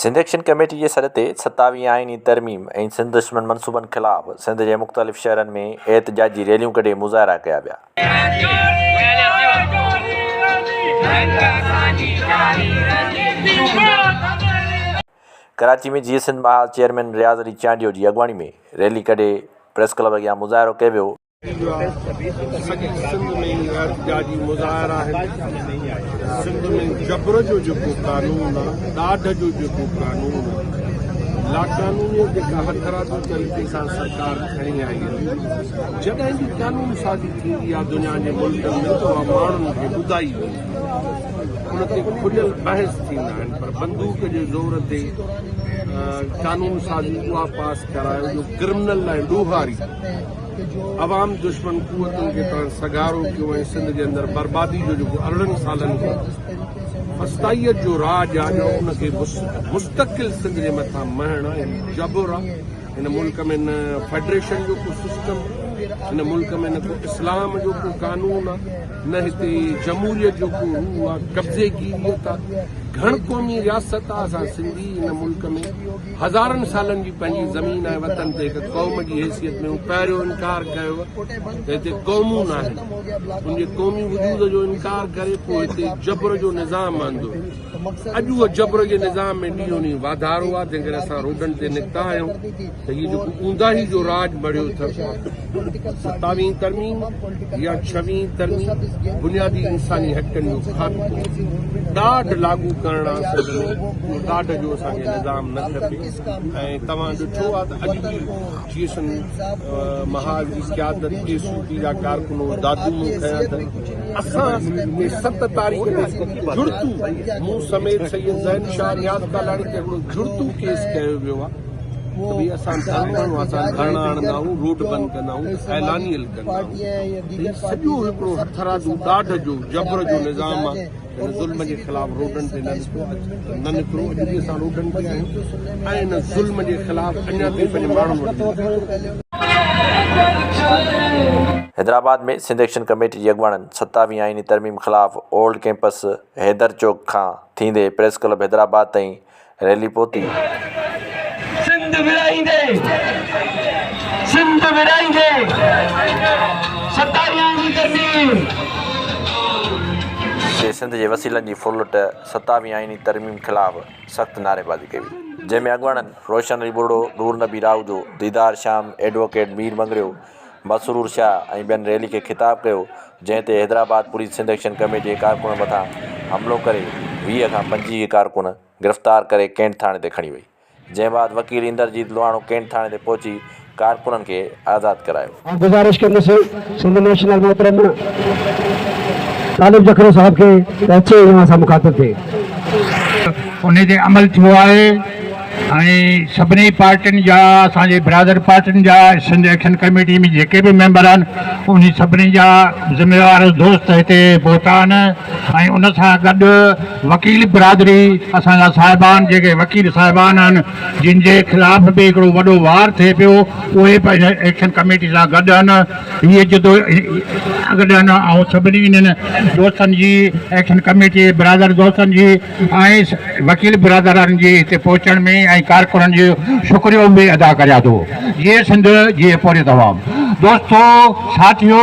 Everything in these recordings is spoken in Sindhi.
سنڌ ايڪشن ڪميٽي جي سڏ تي ستاويهين آئيني ترميم ۽ سنڌ دشمن منصوبن خلاف سنڌ جي مختلف شهرن ۾ احتجاجي ريليون ڪڍي مظاهرا ڪيا ويا. ڪراچي ۾ جيئي سنڌ محاذ چيئرمين رياض علي چانڊيو جي اڳواڻي ۾ ريلي ڪڍي پريس ڪلب اڳيان مظاهرو ڪيو ويو. سڄي سنڌ ۾ هي احتجاجي مظاهرا آهن. سنڌ ۾ جبر جو جيڪو قانون آ، ڏاڍ جو جيڪو قانون آ، لاقانونيت جيڪا هٿرادو طريقي سان سرڪار کڻي آئي آ، جڏهن به قانون سازي ٿيندي آ دنيا جي ملڪن ۾ ته اها ماڻهن کي ٻڌائي ويندي آ، ان تي کليل بحث ٿيندا آهن پر بندوق جي زور تي قانون سازي اها پاس ڪرايو جو ڪرمنل ۽ ڏوهاري عوام دشمن قوتن کي توهان سگهارو ڪيو ۽ سنڌ جي اندر بربادي جو جيڪو 18 سالن کان فسطائيت جو راڄ آ جو ان کي مستقل سنڌ جي مٿان مهڻ آ ۽ جبر آ. هن ملڪ ۾ نه فيڊريشن جو ڪو سسٽم آ، هن ملڪ ۾ نه ڪو اسلام جو ڪو قانون آ، نه هتي جمهوريت جو ڪو روح آ، قبضي گيريت آ، گهڻ قومي رياست آ، اسان سنڌي هن ملڪ ۾ هزارن سالن جي پنهنجي زمين ۽ وطن تي هڪ قوم جي حيثيت ۾ پهريون انڪار ڪيو ته هتي قومون ناهن، ان جي قومي وجود جو انڪار ڪري پوء هتي جبر جو نظام آندو. اڄ اهو جبر جي نظام ۾ ڏينهون ڏينهن واڌارو آهي، جنهن ڪري اسان روڊن تي نڪتا آهيون ته هي جيڪو اونداهي جو راڄ مڙهيو اٿس، ستاويهين ترميم يا ڇويهين ترميم بنيادي انساني حقن جو خاتمو، ڏاڍ لاڳو ڪرڻ آ سنڌ ۾ اهو ڏاڍ جو اسان کي نظام نه کپي ۽ توهان ڏٺو آ ته اڄ به جي ايس اين محاذ جي قيادت اي سي پي جا ڪارڪن دادو مون کنيا اٿن اسان تي ست تاريخ تي جڙتو مون سميت سيد زين شاهه نياز ڪالاڻي تي هڪڙو جڙتو ڪيس ڪيو ويو آ ته ڀئي اسان ڌرڻو هڻو اسان ڌرڻا هڻندا آهيون روڊ بند ڪندا آهيون اعلانيل ڪندا آهيون ته هي سڄو هڪڙو هٿرادو ڏاڍ جو جبر جو نظام آ هن ظلم جي خلاف روڊن تي نه نڪتو نه نڪرو اڄ به اسان روڊن تي آهيون ۽ ان ظلم جي خلاف اڃا تائين پنهنجي ماڻهن وٽ. حيدرآباد ۾ سنڌ ايڪشن ڪميٽي جي اڳواڻن ستاويهين آئيني ترميم خلاف اولڊ ڪيمپس حيدر چوڪ کان ٿيندي پريس ڪلب حيدرآباد تائين ريلي پهتي. سنڌ ورهائيندي سنڌ ورهائيندي ستاويهين جي ترميم. تي سنڌ جي وسيلن جي ڦرلٽ ستاويهين آئيني ترميم خلاف سخت نعريبازي ڪئي وئي، جنهن ۾ اڳواڻن روشن علي ٻرڙو، نور نبي راهوجو، ديدار شام، ايڊووڪيٽ مير مڱريو، مسرور شاهه ۽ ٻين ريلي کي خطاب ڪيو، جنهن تي Hyderabad police Sindh action committee جي ڪارڪنن مٿان حملو ڪري 20 کان 25 ڪارڪن گرفتار ڪري ڪينٽ ٿاڻي تي کڻي وئي، جنهن بعد وڪيل اندرجيت لوهاڻو ڪينٽ ٿاڻي تي پهچي ڪارڪنن کي آزاد ڪرايو. آئون گذارش ڪندس سنڌ نيشنل محترم طالب جکرو صاحب کي ته اچي ۽ اوهان سان مخاطب ٿئي. انهي تي عمل ٿيو آهي ۽ سڀني پارٽين جا اسان جي برادر پارٽين جا سنڌ ايڪشن ڪميٽي ۾ جيڪي به ميمبر آهن انهي سڀني جا ذميوار دوست هتي پهتا آهن ۽ ان سان گڏ وڪيل برادري اسان جا صاحبان جيڪي وڪيل صاحبان آهن جن جي خلاف به هڪڙو وڏو وار ٿئي پيو اهي به ايڪشن ڪميٽي سان گڏ آهن هي جدو گڏ آهن آئون سڀني انهن دوستن جي ايڪشن ڪميٽي برادر دوستن جي ۽ وڪيل برادران جي هتي پهچڻ ۾ ۽ ڪارڪنن جو شڪريو به ادا ڪريان ٿو. جيئي سنڌ جيئي پورهيت عوام. دوستو ساٿيو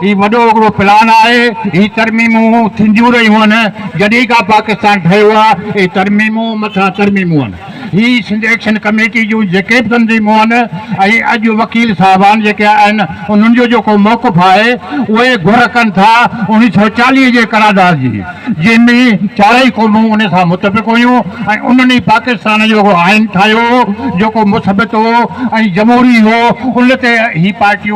هي وڏو هڪڙو پلان آهي هي ترميمون ٿينديون رهيون آهن جڏهن کان پاڪستان ٺهيو آهي اهي ترميمون مٿان ترميمون آهن هي سنڌ ايڪشن ڪميٽي جون جيڪي به تنظيمون آهن ۽ اڄ وڪيل صاحبان جيڪي آهن انهن جو جيڪو موقف آهي اهي گهر ڪن ٿا 1940 جي قرارداد جي جنهن ۾ چارئي قومون ان سان متفق هيون ۽ انهن ئي پاڪستان جو هڪڙو آئين ٺاهيو هو جيڪو مثبت هو ۽ جمهوري هو ان تي هي پارٽيون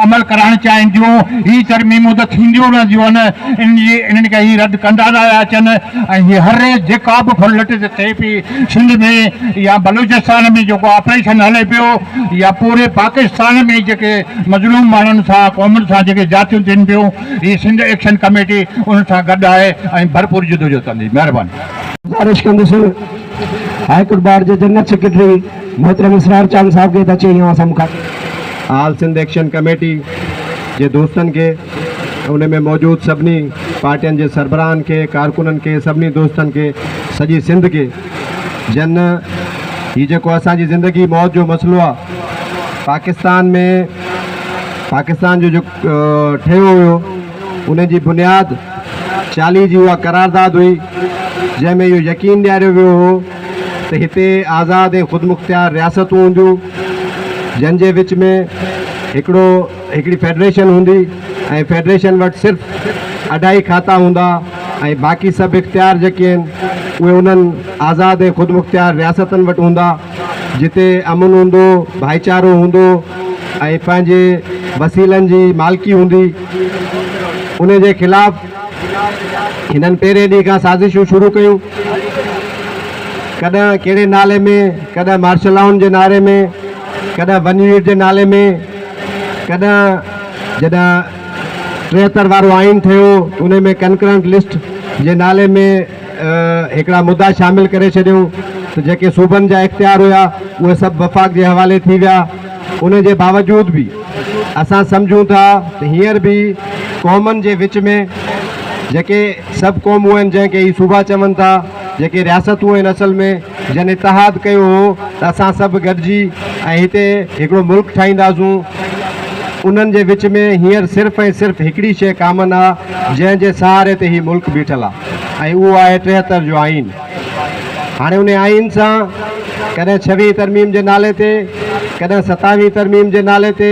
عمل ڪرائڻ چاهين ٿيون. هي ترميمون ته ٿينديون رهنديون آهن انهن جي انهن کي هي رد ڪندا رهيا اچن ۽ هي هر جيڪا به ڦرلٽ ٿئي پئي سنڌ ۾ يا بلوچستان ۾ جيڪو آپريشن هلي پيو يا پوري پاڪستان ۾ جيڪي مظلوم ماڻهن سان قومن سان جيڪي زيادتيون ٿين پيون هي سنڌ ايڪشن ڪميٽي انهن سان گڏ آهي ۽ ڀرپور جدوجهد ڪندي. مهرباني. گذارش ڪندس هاء ڪورٽ بار جي جنرل سيڪريٽري محترم اسرار چانگ صاحب کي ته اچي اوهان سان مخاطب ٿئي. آل سنڌ ايڪشن ڪميٽي جي دوستن کي ان ۾ موجود سڀني پارٽين جي سربراهن کي ڪارڪنن کي سڀني دوستن کي سڄي سنڌ کي. جن هي جيڪو اسان جي زندگي موت جو مسئلو آ پاڪستان ۾ پاڪستان جو جيڪو ٺهيو هيو ان جي بنياد 40 جي اها قرارداد هئي جنهن ۾ اهو يقين ڏياريو ويو هو ته هتي آزاد ۽ خودمختيار رياستون هونديون جن جي وچ ۾ هڪڙو هڪڙي فيڊريشن هوندي ۽ فيڊريشن وٽ صرف اڍائي کاتا هوندا ۽ باقي سڀ اختيار جيڪي آهن اهي انهن آزاد ۽ خودمختيار رياستن وٽ هوندا جتي امن هوندو، ڀائيچارو هوندو ۽ پنهنجي وسيلن جي مالڪي هوندي. ان جي خلاف هنن پهرين ڏينهن کان سازشون شروع ڪيون. ڪڏهن ڪهڙي نالي ۾، ڪڏهن مارشل لائن جي نعري ۾، ڪڏهن ون يونٽ جي نالي ۾، ڪڏهن جڏهن 73 وارو آئين ٺهيو ان ۾ ڪنڪرنٽ لسٽ جي نالي ۾ هڪڙا مدا شامل ڪري ڇڏيائون ته جيڪي صوبن جا اختيار هيا اهي سڀ وفاق جي حوالي ٿي ويا. ان جي باوجود به اسان سمجهون ٿا ته هينئر به قومن جي وچ ۾ جيڪي سڀ قومون آهن جنهن کي هي صوبا چون ٿا جيڪي رياستون آهن اصل ۾ جن اتحاد ڪيو هو ته اسان سڀ گڏجي ۽ هتي هڪڙو ملڪ ٺاهينداسون انهن جي وچ ۾ هينئر صرف ۽ صرف هڪڙي شيء ڪامن آ جنهن جي سهاري تي هي ملڪ بيٺل آ ۽ اهو آهي 73 جو آئين. هاڻي ان آئين سان ڪڏهن ڇويهين ترميم جي نالي تي، ڪڏهن ستاويهين ترميم جي نالي تي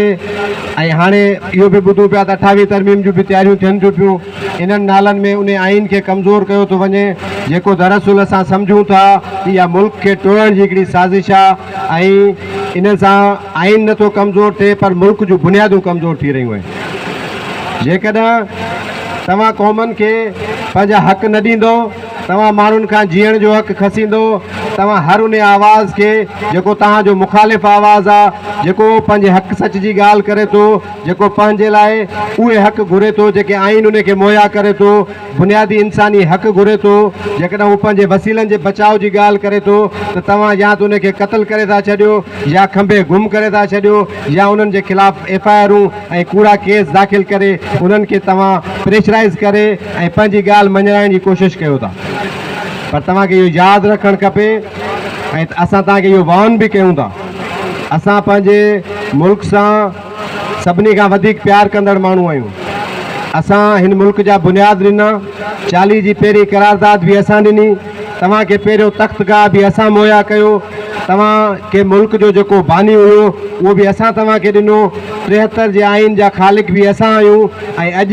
۽ هاڻي اهو به ٻڌون پيا ته اٺاويهين ترميم جون به تياريون ٿين ٿيون پيون. انهن نالن ۾ ان آئين کي ڪمزور ڪيو ٿو وڃي جيڪو دراصل اسان سمجهون ٿا ته اها ملڪ کي ٽوڙڻ جي هڪڙي سازش آ ۽ ان سان آئين نه ٿو ڪمزور ٿئي پر ملڪ جون بنيادون ڪمزور ٿي رهيون آهن. جيڪڏهن توهان قومن کي پنهنجا حق نه ڏيندو، توهان ماڻهن کان جيئڻ جو حق کسيندو، توهان هر ان آواز کي جيڪو توهان جو مخالف آواز آ، جيڪو پنهنجي حق سچ جي ڳالهه ڪري ٿو، جيڪو پنهنجي لاء اهي حق گهري ٿو جيڪي آئين ان کي مهيا ڪري ٿو، بنيادي انساني حق گهري ٿو، جيڪڏهن هو پنهنجي وسيلن جي بچاء جي ڳالهه ڪري ٿو ته توهان يا ته ان کي قتل ڪري ٿا ڇڏيو يا کنڀي گم ڪري ٿا ڇڏيو يا انهن جي خلاف ايف I آرون ۽ ڪوڙا ڪيس داخل ڪري انهن کي توهان پريشرائيز ڪري ۽ پنهنجي ڳالهه مڃرائڻ جي ڪوشش ڪيو ٿا پر توهان کي اهو ياد رکڻ کپي ۽ اسان توهان کي اهو وارن به ڪيون ٿا اسان پنهنجي ملڪ سان سڀني کان وڌيڪ پيار ڪندڙ ماڻهو آهيون. اسان هن ملڪ جا بنياد ڏنا، 40 جي پهرين قرارداد به اسان ڏني، توهان کي پهريون تخت گاهه به اسان مهيا ڪيو، توهان کي ملڪ جو جيڪو باني هيو اهو به اسان توهان کي ڏنو، 73 جي آئين جا خالق به اسان آهيون ۽ اڄ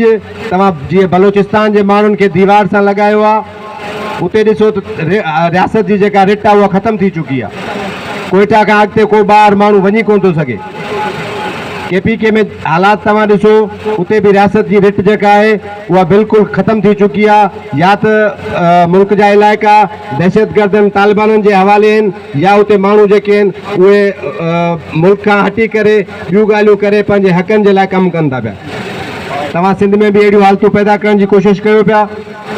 توهان جيئن بلوچستان جي ماڻهن کي ديوار سان لڳايو آهي، اتي ڏسو ته رياست جي جيڪا رٽ آهي اها ختم ٿي چڪي آهي. ڪوئيٽا کان اڳتي ڪو ٻاهر ماڻهو وڃي ڪونه ٿو سگهي. ڪي پي ڪي ۾ حالات توهان ڏسو اتي به رياست جي رٽ جيڪا آهي اها بلڪل ختم ٿي چڪي آهي يا ته ملڪ جا علائقا دهشتگردن طالبانن جي حوالي آهن يا اتي ماڻهو جيڪي آهن اهي ملڪ کان هٽي ڪري ٻيون ڳالهيون ڪري پنهنجي حقن جي لاء ڪم ڪن ٿا پيا. توهان سنڌ ۾ به اهڙيون حالتون پيدا ڪرڻ جي ڪوشش ڪيو پيا.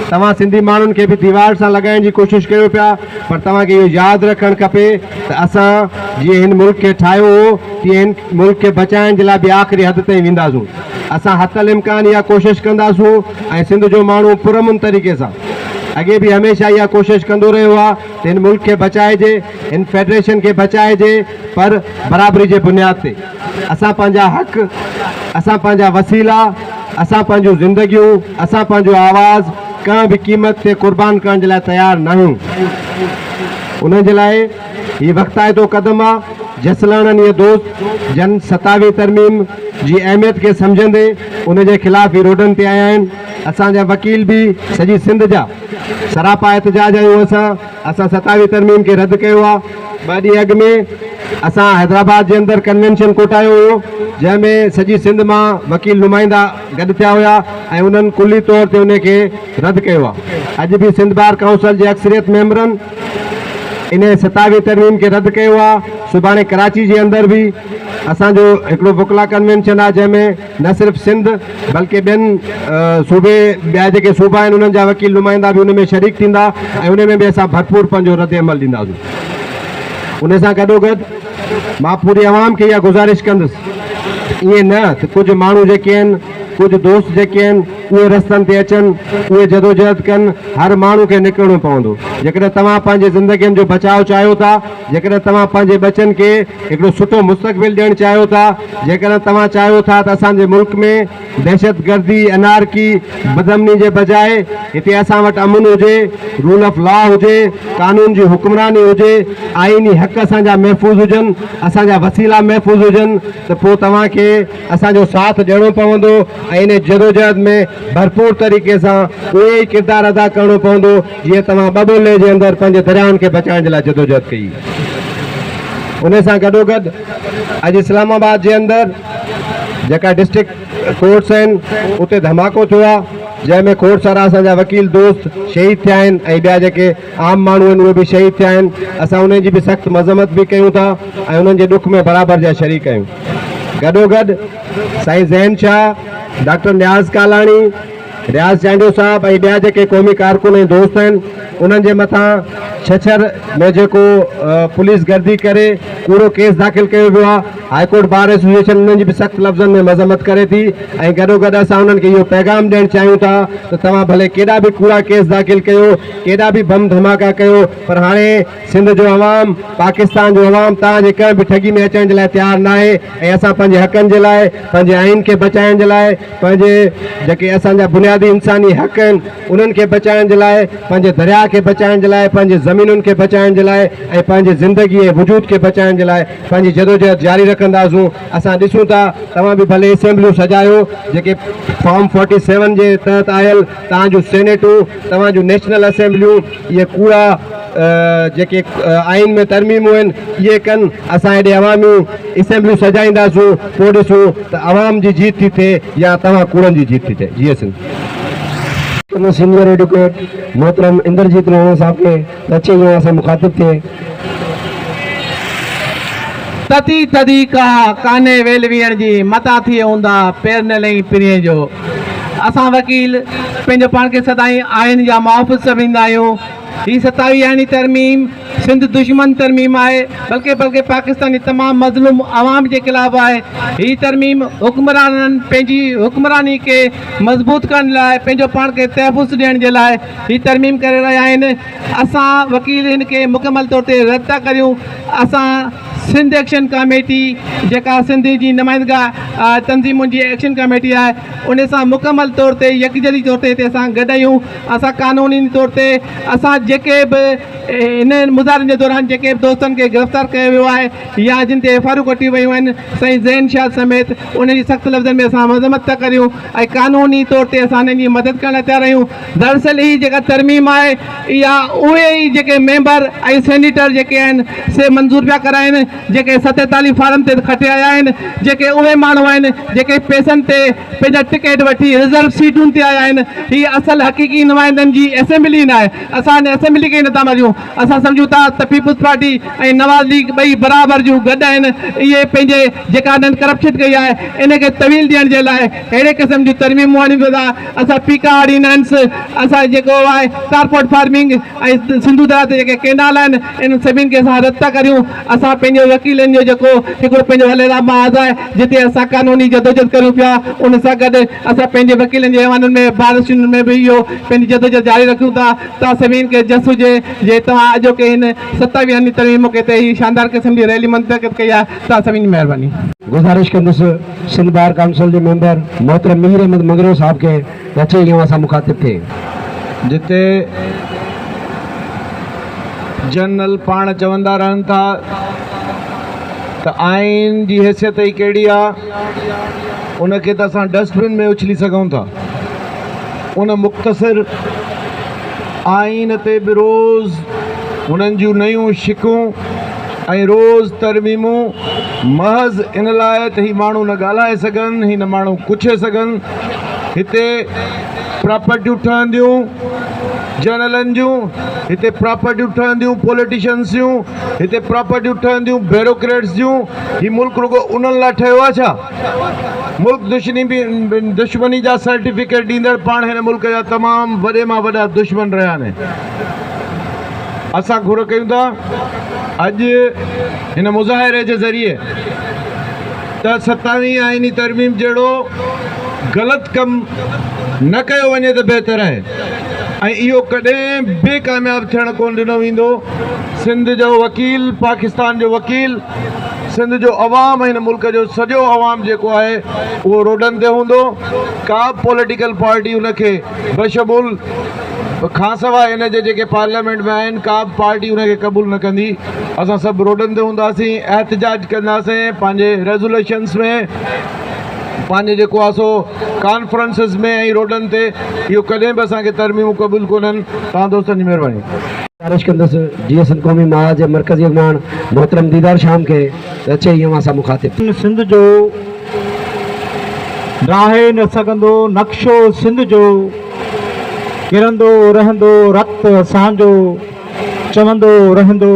توهان سنڌي ماڻهن کي به ديوار سان لڳائڻ جي ڪوشش ڪيو پيا پر توهان کي اهو ياد رکڻ کپي ته اسان جيئن هن ملڪ کي ٺاهيو هو تيئن هن ملڪ کي بچائڻ جي لاء به آخري حد تائين وينداسون. اسان حتي الامڪان اها ڪوشش ڪنداسون ۽ سنڌ جو ماڻهو پرامن طريقي سان اڳي به هميشه اها ڪوشش ڪندو رهيو آهي ته هن ملڪ کي بچائجي، هن فيڊريشن کي بچائجي پر برابري جي بنياد تي. اسان پنهنجا حق، اسان پنهنجا وسيلا، اسان پنهنجون زندگيون، اسان پنهنجو آواز ڪنهن به قيمت تي قربان ڪرڻ جي لاء تيار ناهيون. انهن جي لاء هي وقتائتو قدم آ. جسلاڻن اهي دوست جن ستاويهين ترميم جي اهميت کي سمجهندي ان جي خلاف هي روڊن تي آيا آهن. اسان جا وڪيل به سڄي سنڌ جا سراپا احتجاج آهيون اسان. اسان ستاويهين ترميم کي رد ڪيو آ. ٻه ڏينهن اڳ ۾ اسان حيدرآباد جي اندر ڪنوينشن ڪوٺايو هيو جنهن ۾ سڄي سنڌ مان وڪيل نمائندا گڏ ٿيا هيا ۽ انهن ڪلي طور تي ان کي رد ڪيو آ. اڄ به سنڌ بار ڪائونسل جي اڪثريت ميمبرن انهي ستاويهين ترميم کي رد ڪيو آ. سڀاڻي ڪراچي جي اندر به اسان جو هڪڙو وڪلا ڪنوينشن آ جنهن ۾ نه صرف سنڌ بلڪه ٻين صوبي ٻيا جيڪي صوبا آهن انهن جا وڪيل نمائندا به ان ۾ شريڪ ٿيندا ۽ ان ۾ به اسان ڀرپور پنهنجو رد عمل ڏينداسون. ان سان گڏوگڏ مان پوري عوام کي اها گذارش ڪندس ته ائين نه ته ڪجهه ماڻهو جيڪي آهن ڪجهه دوست جيڪي آهن اهي رستن تي اچن، اهي جدوجهد ڪن، هر ماڻهو کي نڪرڻو پوندو. جيڪڏهن توهان پنهنجي زندگين جو بچاء چاهيو ٿا، جيڪڏهن توهان پنهنجي ٻچن کي هڪڙو سٺو مستقبل ڏيڻ چاهيو ٿا، جيڪڏهن توهان چاهيو ٿا ته اسان جي ملڪ ۾ دهشتگردي، انارڪي، بدامني جي بجاء هتي اسان وٽ امن هجي، رول آف لا هجي، قانون جي حڪمراني هجي، آئيني حق اسان جا محفوظ هجن، اسان جا وسيلا محفوظ هجن ته پوء توهان کي اسان جو ساٿ ڏيڻو پوندو ۽ ان جدوجهد ۾ ڀرپور طريقي سان اهي ئي ڪردار ادا ڪرڻو پوندو جيئن توهان ٻٻرلي جي اندر پنهنجي درياهن کي بچائڻ جي لاء جدوجهد ڪئي. ان سان گڏوگڏ اڄ اسلام آباد جي اندر جيڪا ڊسٽرڪٽ ڪورٽس آهن اتي ڌماڪو ٿيو آهي جنهن ۾ کوڙ سارا اسان جا وڪيل دوست شهيد ٿيا آهن ۽ ٻيا جيڪي عام ماڻهو آهن اهي به شهيد ٿيا آهن اسان انهن جي به سخت مذمت به ڪيون ٿا ۽ انهن جي ڏک ۾ برابر جا شريڪ آهيون. گڏوگڏ سائين زين شاهه، ڊاڪٽر نياز ڪالاڻي، رياض چانڊيو صاحب ۽ ٻيا جيڪي قومي ڪارڪن ۽ دوست آهن انهن جي مٿان ڇڇر ۾ جيڪو پوليس گردي ڪري ڪوڙو ڪيس داخل ڪيو ويو آهي هائي ڪورٽ بار ايسوسيئيشن انهن جي به سخت لفظن ۾ مذمت ڪري ٿي ۽ گڏوگڏ اسان انهن کي اهو پيغام ڏيڻ چاهيون ٿا ته توهان ڀلي ڪيڏا به ڪوڙا ڪيس داخل ڪيو ڪيڏا به بم ڌماڪا ڪيو پر هاڻي سنڌ جو عوام، پاڪستان جو عوام توهان جي ڪنهن به ٺڳي ۾ اچڻ جي لاء تيار ناهي ۽ اسان پنهنجي حقن جي لاء، پنهنجي آئين کي بچائڻ جي لاء، پنهنجي جيڪي اسان جا بنيادي انساني حق آهن انهن کي بچائڻ جي لاء، پنهنجي درياء کي بچائڻ جي لاء، پنهنجي زمينن کي بچائڻ جي لاء ۽ پنهنجي زندگي ۽ وجود کي بچائڻ جي لاء پنهنجي جدوجهد جاري رکنداسون. اسان ڏسون ٿا توهان به ڀلي اسيمبليون سجايو جيڪي فارم فورٽي سيون جي تحت آيل توهان جون سينيٽون، توهان جون نيشنل اسيمبليون اهي ڪوڙا جيڪي آئين ۾ ترميمون آهن اهي ڪن، اسان هيڏي عوامي اسيمبليون سجائينداسون پوء ڏسون ته عوام جي جيت ٿي ٿئي يا توهان ڪوڙن جي جيت ٿي ٿئي. جيئي سنڌ. سينيئر ايڊووڪيٽ محترم اندرجيت راڻا صاحب کي ته اچي اوهان سان مخاطب ٿئي. تتي ٿڌي ڪاهه، ڪانهي ويل ويهڻ جي، متان ٿئي اونداهه، پير نه لئين پرينء جو. اسان وڪيل پنهنجو پاڻ کي سدائين آئين جا محافظ سمجهندا آهيون. هي ستاويهه آئيني ترميم سنڌ دشمن ترميم آهي، بلڪه بلڪه پاڪستان جي تمام مظلوم عوام جي خلاف آهي. هي ترميم حڪمرانن پنهنجي حڪمراني کي مضبوط ڪرڻ لاء پنهنجو پاڻ کي تحفظ ڏيڻ جي لاء هي ترميم ڪري رهيا آهن. اسان وڪيل هن کي مڪمل طور تي رد ٿا ڪريون. اسان سنڌ ايڪشن ڪاميٽي جيڪا سنڌ جي نمائنده تنظيمن جي ايڪشن ڪاميٽي آهي ان سان مڪمل طور تي يڪجهتي طور تي هتي اسان گڏ آهيون. اسان قانوني طور تي اسان جيڪي به هن مظاهرن جي دوران جيڪي به دوستن کي گرفتار ڪيو ويو آهي يا جن تي ايف I آرون ڪٽيون ويون آهن سائين زين شاهه سميت انهن جي سخت لفظن ۾ اسان مذمت ٿا ڪريون ۽ قانوني طور تي اسان انهن جي مدد ڪرڻ لاء تيار آهيون. دراصل هي جيڪا ترميم آهي اها اهي ئي جيڪي ميمبر ۽ سينيٽر جيڪي آهن سي منظور پيا ڪرائين جيڪي 47 فارم تي کٽي آيا آهن جيڪي اهي ماڻهو آهن جيڪي پئسن تي پنهنجا ٽڪيٽ وٺي رزرو سيٽن تي آيا آهن. هي اصل حقيقي نمائندن جي اسيمبلي ناهي. اسان هن اسيمبلي کي ئي نٿا مڃون. اسان سمجهون ٿا ته پيپلز پارٽي ۽ نواز ليگ ٻئي برابر جون گڏ آهن. اهي پنهنجي جيڪا هنن ڪرپشن ڪئي آهي ان کي طويل ڏيڻ جي لاء اهڙي قسم جون ترميمون آڻين پيا ٿا. اسان پيڪا آرڊيننس، اسان جيڪو آهي ڪارپوريٽ فارمنگ ۽ سنڌو درياء تي جيڪي ڪينال آهن انهن سڀني کي اسان رد ٿا ڪريون. اسان پنهنجي وڪيلن جو جيڪو هڪڙو پنهنجو عليحده محاذ آهي جتي اسان قانوني جدوجھد ڪريون پيا ان سان گڏ اسان پنهنجي وڪيلن جي ايوانن ۾ بار ايسوسيئيشن ۾ به اهو پنهنجي جدوجھد جاري رکيون ٿا. توهان سڀني کي جس هجي جي توهان اڄوڪي هن ستاويهين ترميم موقعي تي هي شاندار قسم جي ريلي منعقد ڪئي آهي. توهان سڀني جي مهرباني. گذارش ڪندس سنڌ بار ڪائونسل جي ميمبر محترم مير احمد مڱريو صاحب کي ته اچي اوهان سان مخاطب ٿئي. جتي جنرل پاڻ چوندا رهن ٿا ته آئين جي حيثيت ئي ڪهڙي آ، ان کي ته اسان ڊسٽ بن ۾ اڇلي سگهون ٿا. ان مختصر آئين تي به روز هنن جون نيون شقون ۽ روز ترميمون محض ان لاء ته هي ماڻهو نه ڳالهائي سگهن، هي نه ماڻهو ڪڇي سگهن. هتي پراپرٽيون ٺهنديون جنرلن جون، هتي پراپرٽيون ٺهنديون پوليٽيشنس جون، هتي پراپرٽيون ٺهنديون بيروڪريٽس جون. هي ملڪ رڳو انهن لاء ٺهيو آهي ڇا؟ ملڪ دشمني جا سرٽيفڪيٽ ڏيندڙ پاڻ هن ملڪ جا تمام وڏي مان وڏا دشمن رهيا آهن. اسان گهر ڪيون ٿا اڄ هن مظاهري جي ذريعي ته ستاويهين آئيني ترميم جهڙو غلط ڪم نه ڪيو وڃي ته بهتر آهي ۽ اهو ڪڏهن به ڪامياب ٿيڻ ڪونه ڏنو ويندو. سنڌ جو وڪيل، پاڪستان جو وڪيل، سنڌ جو عوام ۽ هن ملڪ جو سڄو عوام جيڪو آهي اهو روڊن تي هوندو. ڪا به پوليٽيڪل پارٽي ان کي بشمول کانسواء ان جي جيڪي پارليامينٽ ۾ آهن ڪا به پارٽي ان کي قبول نه ڪندي. اسان سڀ روڊن تي هونداسين، احتجاج ڪنداسين، پنهنجي ريزوليشنس ۾، پنهنجي جيڪو آهي سو ڪانفرنسز ۾ ۽ روڊن تي اهو ڪڏهن به اسان کي ترميمون قبول ڪونهن. توهان دوستن جي مهرباني. گذارش ڪندس جي ايس اين قومي محاذ جي مرڪزي اڳواڻ محترم ديدار شام کي ته اچي ۽ اوهان سان مخاطب ٿئي. سنڌ جو ڊاهي نه سگهندو نقشو سنڌ جو ڪرندو رهندو رت اسان جو چوندو رهندو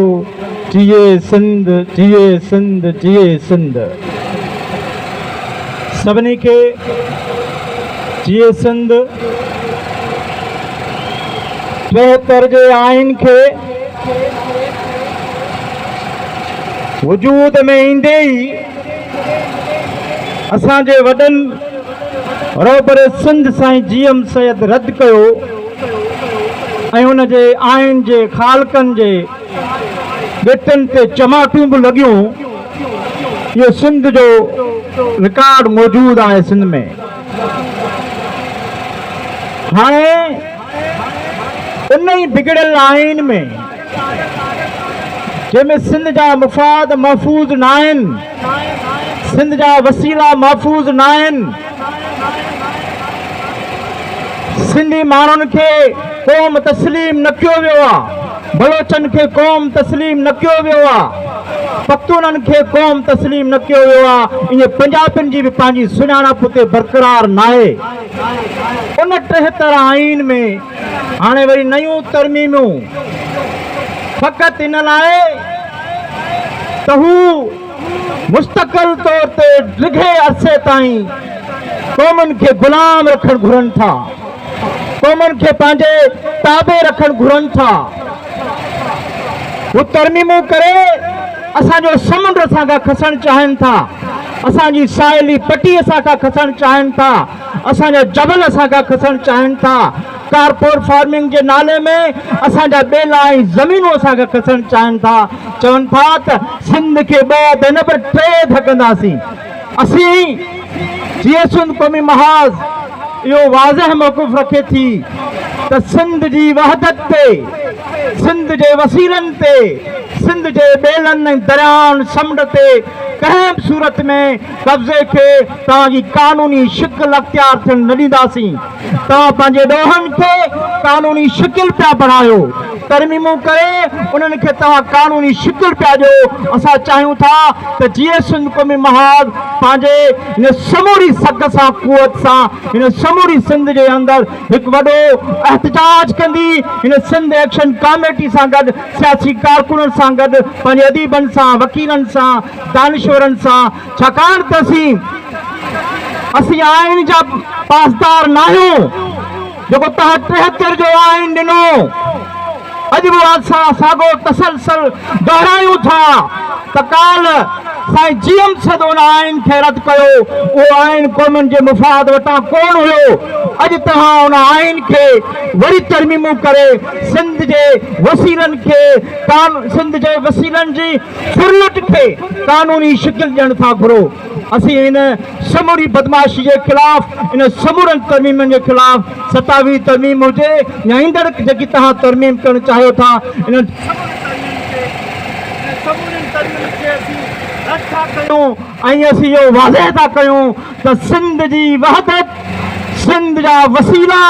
جيئي سنڌ جيئي سنڌ جيئي سنڌ سڀني کي جيئي سنڌ 73 جي آئين کي وجود ۾ ايندي ئي اسان جي وڏن رهبر سنڌ سائين جي ايم سيد رد ڪيو ۽ ان جي آئين جي خالقن جي ڳٽن تي چماٽون به لڳيون. اهو سنڌ جو رڪارڊ موجود آهي سنڌ ۾ هاڻي ان ئي بگڙيل آئين ۾ جنهن ۾ سنڌ جا مفاد محفوظ ناهن، سنڌ جا وسيلا محفوظ ناهن، سنڌي ماڻهن کي قوم تسليم نه ڪيو ويو آ، بلوچن کي قوم تسليم نه ڪيو ويو آ، پختونن کي قوم تسليم نه ڪيو ويو آ، ائين پنجابين جي به پنهنجي سڃاڻپ اتي برقرار ناهي. ان 73 آئين ۾ هاڻي وري نيون ترميمون فقط ان لاء ته هو مستقل طور تي ڊگهي عرصي تائين قومن کي غلام رکڻ گهرن ٿا، قومن کي پنهنجي تابع رکڻ گهرن ٿا. هو ترميمون ڪري اسان جو سمنڊ اسان کان کسڻ چاهين ٿا، اسان جي ساحلي پٽي اسان کان کسڻ چاهين ٿا، اسان جا جبل اسان کان کسڻ چاهين ٿا، ڪارپوريٽ فارمنگ جي نالي ۾ اسان جا ٻيلا ۽ زمينون اسان کان کسڻ چاهين ٿا، چون ٿا ته سنڌ کي ٻه اڌ نه پر ٽي اڌ ڪنداسين. اسين جيئي سنڌ قومي محاذ اهو واضح موقف رکي ٿي ته سنڌ جي وحدت تي، سنڌ جي وسيلن تي، سنڌ جي ٻيلن ۽ دريائن سمنڊ تي ڪنهن به صورت ۾ قبضي کي توهان جي قانوني شڪل اختيار ٿيڻ نه ڏينداسين. توهان پنهنجي ڏوهن کي قانوني شڪل پيا بڻايو، ترميمون ڪري انهن کي توهان قانوني شڪل پيا ڏيو. اسان چاهيون ٿا ته جيئي سنڌ قومي محاذ پنهنجي هن سموري سگهه سان قوت سان هن سموري سنڌ جي اندر هڪ وڏو احتجاج ڪندي هن سنڌ ايڪشن ڪاميٽي سان گڏ سياسي ڪارڪنن سان گڏ پنهنجي اديبن سان وڪيلن سان دانشورن سان ڇاڪاڻ ته اسين آئين جا پاسدار ناهيون، جيڪو توهان 73 جو آئين ڏنو اڄ به اسان ساڳو تسلسل دهرايون ٿا ته ڪالهه سائين جي ايم سيد ان آئين کي رد ڪيو، اهو آئين قومن جي مفاد وٽان ڪونه هيو، اڄ توهان ان آئين کي وري ترميمون ڪري سنڌ جي وسيلن کي سنڌ جي وسيلن جي ڦرلٽ کي قانوني شڪل ڏيڻ ٿا گهرو. اسين ان سموري بدمعاشي جي خلاف، ان سمورن ترميمن جي خلاف، 27 ترميم هجي يا ايندڙ جيڪي توهان ترميم ڪرڻ چاهيو ٿا، انهن سمورين ترميمن کي اسين رد ٿا ڪيون ۽ اسين اهو واضح ٿا ڪيون ته سنڌ جي وحدت، سنڌ جا وسيلا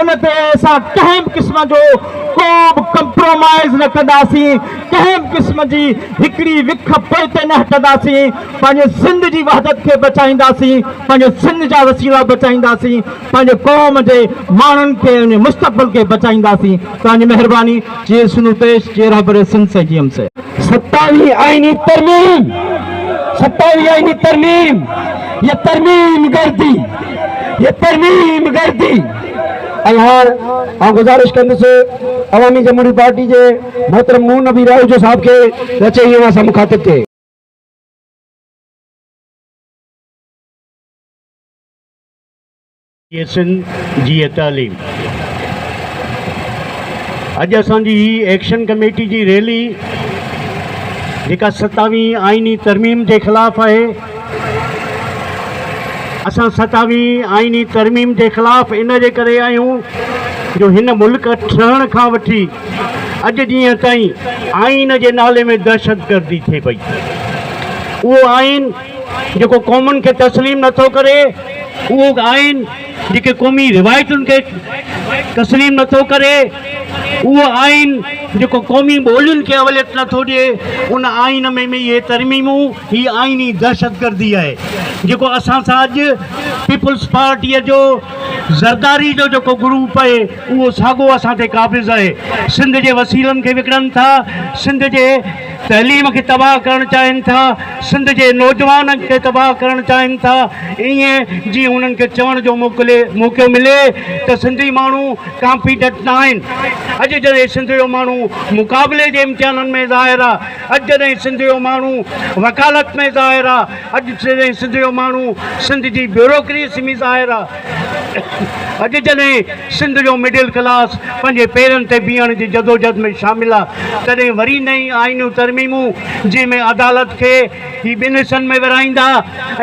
ان تي اسان ڪنهن به قسم جو ڪو به ڪمپرومائيز نه ڪنداسين، ڪنهن به قسم جي هڪڙي وک پوئتي نه هٽنداسين، پنهنجي سنڌ جي وحدت کي بچائينداسين، پنهنجي سنڌ جا وسيلا بچائينداسين، پنهنجي قوم جي ماڻهن کي ان جي مستقبل کي بچائينداسين. توهان جي مهرباني. جي سنو پيش جي رهبر سنڌ سي جي ايم سي. 27 آئيني ترميم 27 آئيني ترميم ये ترميم گردي ये ترميم گردي. ۽ هاڻ آئون گذارش ڪندس عوامي جمهوري پارٽي جي محترم نور نبي راهوجو صاحب کي ته اچي ۽ اوهان سان مخاطب ٿئي. جيئي سنڌ جيئي تعليم. اڄ اسان جي هي ايڪشن ڪميٽي جي ريلي جيڪا ستاويهين آئيني ترميم جي خلاف آهي اسان ستاويهين آئيني ترميم جي خلاف ان جي ڪري آهيون جو هن ملڪ ٺهڻ کان وٺي اڄ ڏينهن تائين آئين جي نالي ۾ دهشتگردي ٿئي پئي اهو آئين جيڪو قومن کي تسليم نٿو ڪري، اهو آئين جيڪي قومي روايتن کي تسليم نٿو ڪري، اهو آئين جيڪو قومي ٻولين کي اوليت نٿو ڏئي، ان آئين ۾ ۾ اهي ترميمون هي آئيني دهشتگردي آهي، جيڪو اسان سان اڄ پيپلز پارٽيء جو زرداري جو جيڪو گروپ آهي اهو ساڳو اسان تي قابض آهي، سنڌ جي وسيلن کي وڪڻن ٿا، سنڌ جي تعليم کي تباهه ڪرڻ چاهين ٿا، سنڌ جي نوجوانن کي تباهه ڪرڻ چاهين ٿا، ائين جيئن انهن کي چوڻ جو موقعو ملي ته سنڌي ماڻهو ڪامپيٽنٽ نه آهن. اڄ جڏهن سنڌ جو ماڻهو مقابلي جي امتحانن ۾ ظاهر آ، اڄ جڏهن سنڌ جو ماڻهو وڪالت ۾ ظاهر آ، اڄ جڏهن سنڌ جو ماڻهو سنڌ جي بيوروڪريسي ۾ ظاهر آ، اڄ جڏهن سنڌ جو مڊل ڪلاس پنهنجي پيرن تي بيهڻ جي جدوجھد ۾ شامل آ، تڏهن وري نئين آئينيون ترميمون جنهن ۾ عدالت کي هي ٻن حصن ۾ ورهائيندا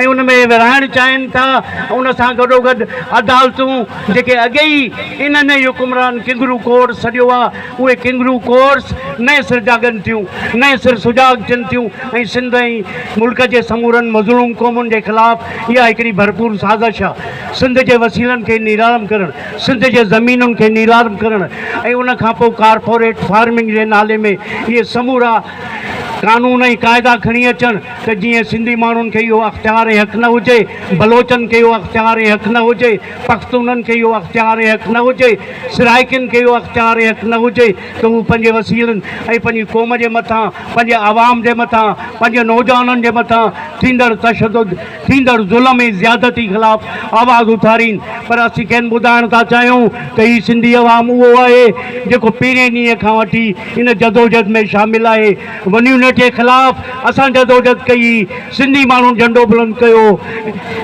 ۽ ان ۾ ورهائڻ چاهين ٿا، ان سان گڏوگڏ عدالتون جيڪي اڳي ئي انهن ئي حڪمران ڪنگرو ڪورٽس سڏيو آ، اهي ڪنگرو ڪورٽس نئين سر جاڳن ٿيون، نئين سر سجاڳ ٿين ٿيون ۽ سنڌ ۽ ملڪ جي سمورن مظلوم قومن جي خلاف اها هڪڙي ڀرپور سازش آ. سنڌ جي وسيلن کي نيلام ڪرڻ، سنڌ جي زمينن کي نيلام ڪرڻ ۽ ان کان پوء ڪارپوريٽ فارمنگ جي نالي ۾ اهي سمورا قانون ۽ قاعدا کڻي اچڻ ته جيئن سنڌي ماڻهن کي اهو اختيار ۽ حق نه هجي، بلوچن کي اهو اختيار ۽ حق نه هجي، پختونن کي اهو اختيار ۽ حق نه هجي، سرائيڪين کي اهو اختيار ۽ حق نه هجي ته هو پنهنجي وسيلن ۽ پنهنجي قوم جي مٿان، پنهنجي عوام جي مٿان، پنهنجي نوجوانن جي مٿان ٿيندڙ تشدد، ٿيندڙ ظلم ۽ زيادتي خلاف آواز اٿارين پر اسين کين ٻڌائڻ ٿا چاهيون ته هي سنڌي عوام اهو آهي جيڪو پهرين ڏينهن کان وٺي ان جدوجھد ۾ شامل آهي ون يونٽ جي خلاف اسان جدوجھد ڪئي سنڌي ماڻهن جهنڊو بلند ڪيو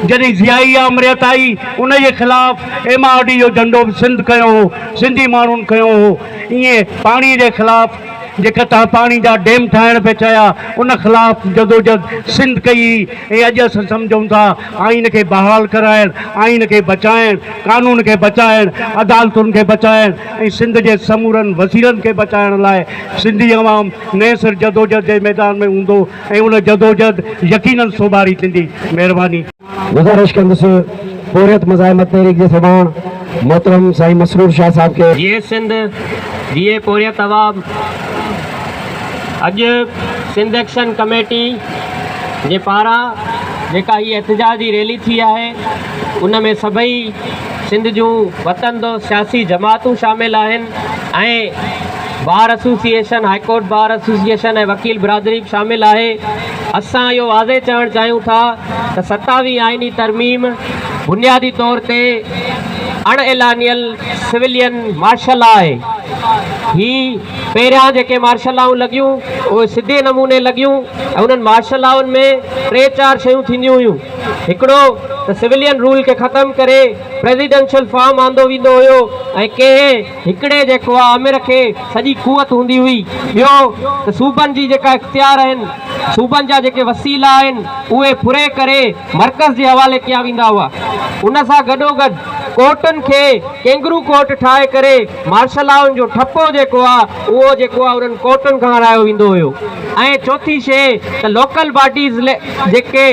جڏهن ضيائي آمريت آئي ان جي خلاف ايم آر ڊي جو جهنڊو به سنڌ کنيو هو سنڌي ماڻهن کنيو هو ائين پاڻي جي خلاف جيڪا توهان پاڻي جا ڊيم ٺاهڻ پئي چاهيا ان خلاف جدوجھد سنڌ ڪئي ۽ اڄ اسان سمجهون ٿا آئين کي بحال ڪرائڻ، آئين کي بچائڻ، قانون کي بچائڻ، عدالتن کي بچائڻ ۽ سنڌ جي سمورن وسيلن کي بچائڻ لاء سنڌي عوام نئين سر جدوجھد جي ميدان ۾ هوندو ۽ ان جدوجھد يقينن سوڀاري ٿيندي. مهرباني. گذارش ڪندس پورهيت مزاحمت تحريڪ جي سرواڻ محترم سائين مسرور شاهه صاحب کي. جيئي سنڌ جيئي پورهيت عوام اڄ سنڌ ايڪشن ڪميٽي جي پاران جيڪا هي احتجاجي ريلي ٿي آهي ان ۾ سڀئي سنڌ جون وطن دوست سياسي جماعتون شامل آهن ۽ bar association high court bar association ۽ وڪيل برادري به شامل آهي اسان اهو واضح چوڻ چاهيون ٿا ته ستاويهين آئيني ترميم بنيادي طور تي اڻ اعلانيل سويلين مارشل لا آهي. هي پهريان جيڪي مارشل لائون لڳيون اهي سڌي نموني لڳيون ۽ انهن مارشل لائن ۾ ٽي چار شيون ٿينديون هيون. هڪڙو ته سويلين رول کي ختم ڪري پريزيڊنشل فارم آندو ويندو هيو ۽ ڪنهن هڪڙي جيڪو آ آمر کي سڄي قوت هوندي هئي. ٻيو ته صوبن جي جيڪا اختيار آهن، صوبن جا جيڪي وسيلا آهن، اهي ڦري ڪري مرڪز جي حوالي ڪيا ويندا هئا. ان سان گڏوگڏ ڪورٽن کي ڪينگرو ڪورٽ ٺاهي ڪري مارشل لائن جو ٺپو جيڪو آ اهو جيڪو آ انهن ڪورٽن کان هڻايو ويندو هيو ۽ چوٿين شيء ته لوڪل باڊيز جيڪي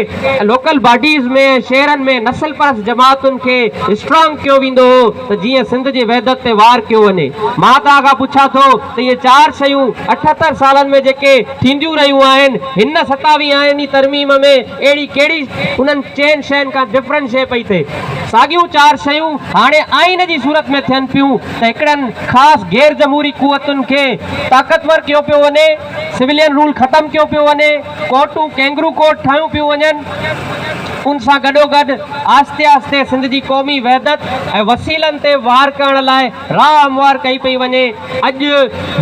لوڪل باڊيز ۾ ۽ شهرن ۾ نسل پرست جماعتن کي اسٽرانگ ڪيو ويندو هو ته جيئن سنڌ جي وحدت تي وار ڪيو وڃي. مان توهان کان پڇان ٿو ته اهي چار شيون 78 سالن ۾ جيڪي ٿينديون رهيون آهن، هن ستاويهين آئيني ترميم ۾ اهڙي ڪهڙي انهن چئن شين کان ڊفرنٽ شيء پئي ٿئي؟ ساڳيون چار شيون هاڻي آئين جي صورت ۾ ٿين پيون ته هڪڙن خاص غير جمهوري قوتن کي طاقتور ڪيو پيو وڃي، سويلين رول ختم ڪيو پيو وڃي، ڪورٽون ڪينگرو ڪورٽ ٺاهيون پيون وڃن. ان سان گڏوگڏ آهستي آهستي سنڌ جي قومي وحدت ۽ وسيلن تي وار ڪرڻ لاء راهه هموار ڪئي پئي وڃي. اڄ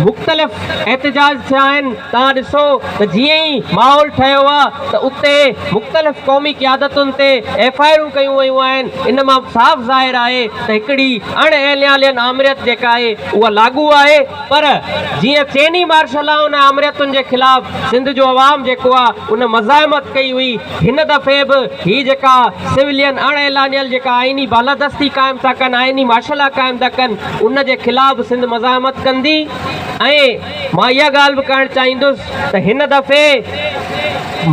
مختلف احتجاج ٿيا آهن، توهان ڏسو ته جيئن ئي ماحول ٺهيو آهي ته اتي مختلف قومي قيادتن تي ايف I آرون ڪيون ويون آهن، ان مان صاف ظاهر آهي ته هڪڙي اڻ اعلانيل آمريت جيڪا آهي اها لاڳو آهي پر جيئن چيني مارشلائن ۽ آمريتن جي خلاف سنڌ جو عوام جيڪو آهي ان مزاحمت ڪئي هئي هن دفعي به هي جيڪا سولين اڻ اعلانيل جيڪا آئيني بالادستي قائم ٿا ڪن آئيني مارشلا قائم ٿا ڪن ان جي خلاف به سنڌ مزاحمت ڪندي ۽ مان اها ڳالهه به ڪرڻ چاهيندس ته هن دفعي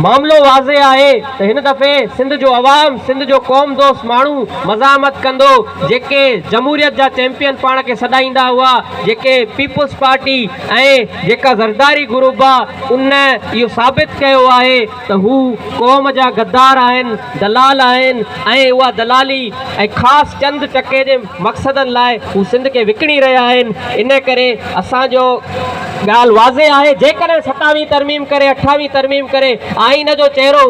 معاملو واضح آهي ته هن دفعي سنڌ جو عوام سنڌ جو قوم دوست ماڻهو مزاحمت ڪندو جيڪي جمهوريت جا چيمپيئن پاڻ کي سڏائيندا هئا جيڪي پيپلز پارٽي ۽ جيڪا زرداري گروپ آ ان اهو ثابت ڪيو آهي ته هو قوم جا غدار آهن، دلال آهن ۽ اها دلالي ۽ خاص چند ٽڪي جي مقصدن لاء هو سنڌ کي وڪڻي رهيا آهن ان ڪري اسان جو ڳالهه واضح آهي جيڪڏهن ستاويهين ترميم ڪري اٺاويهين ترميم ڪري آئين جو چهرو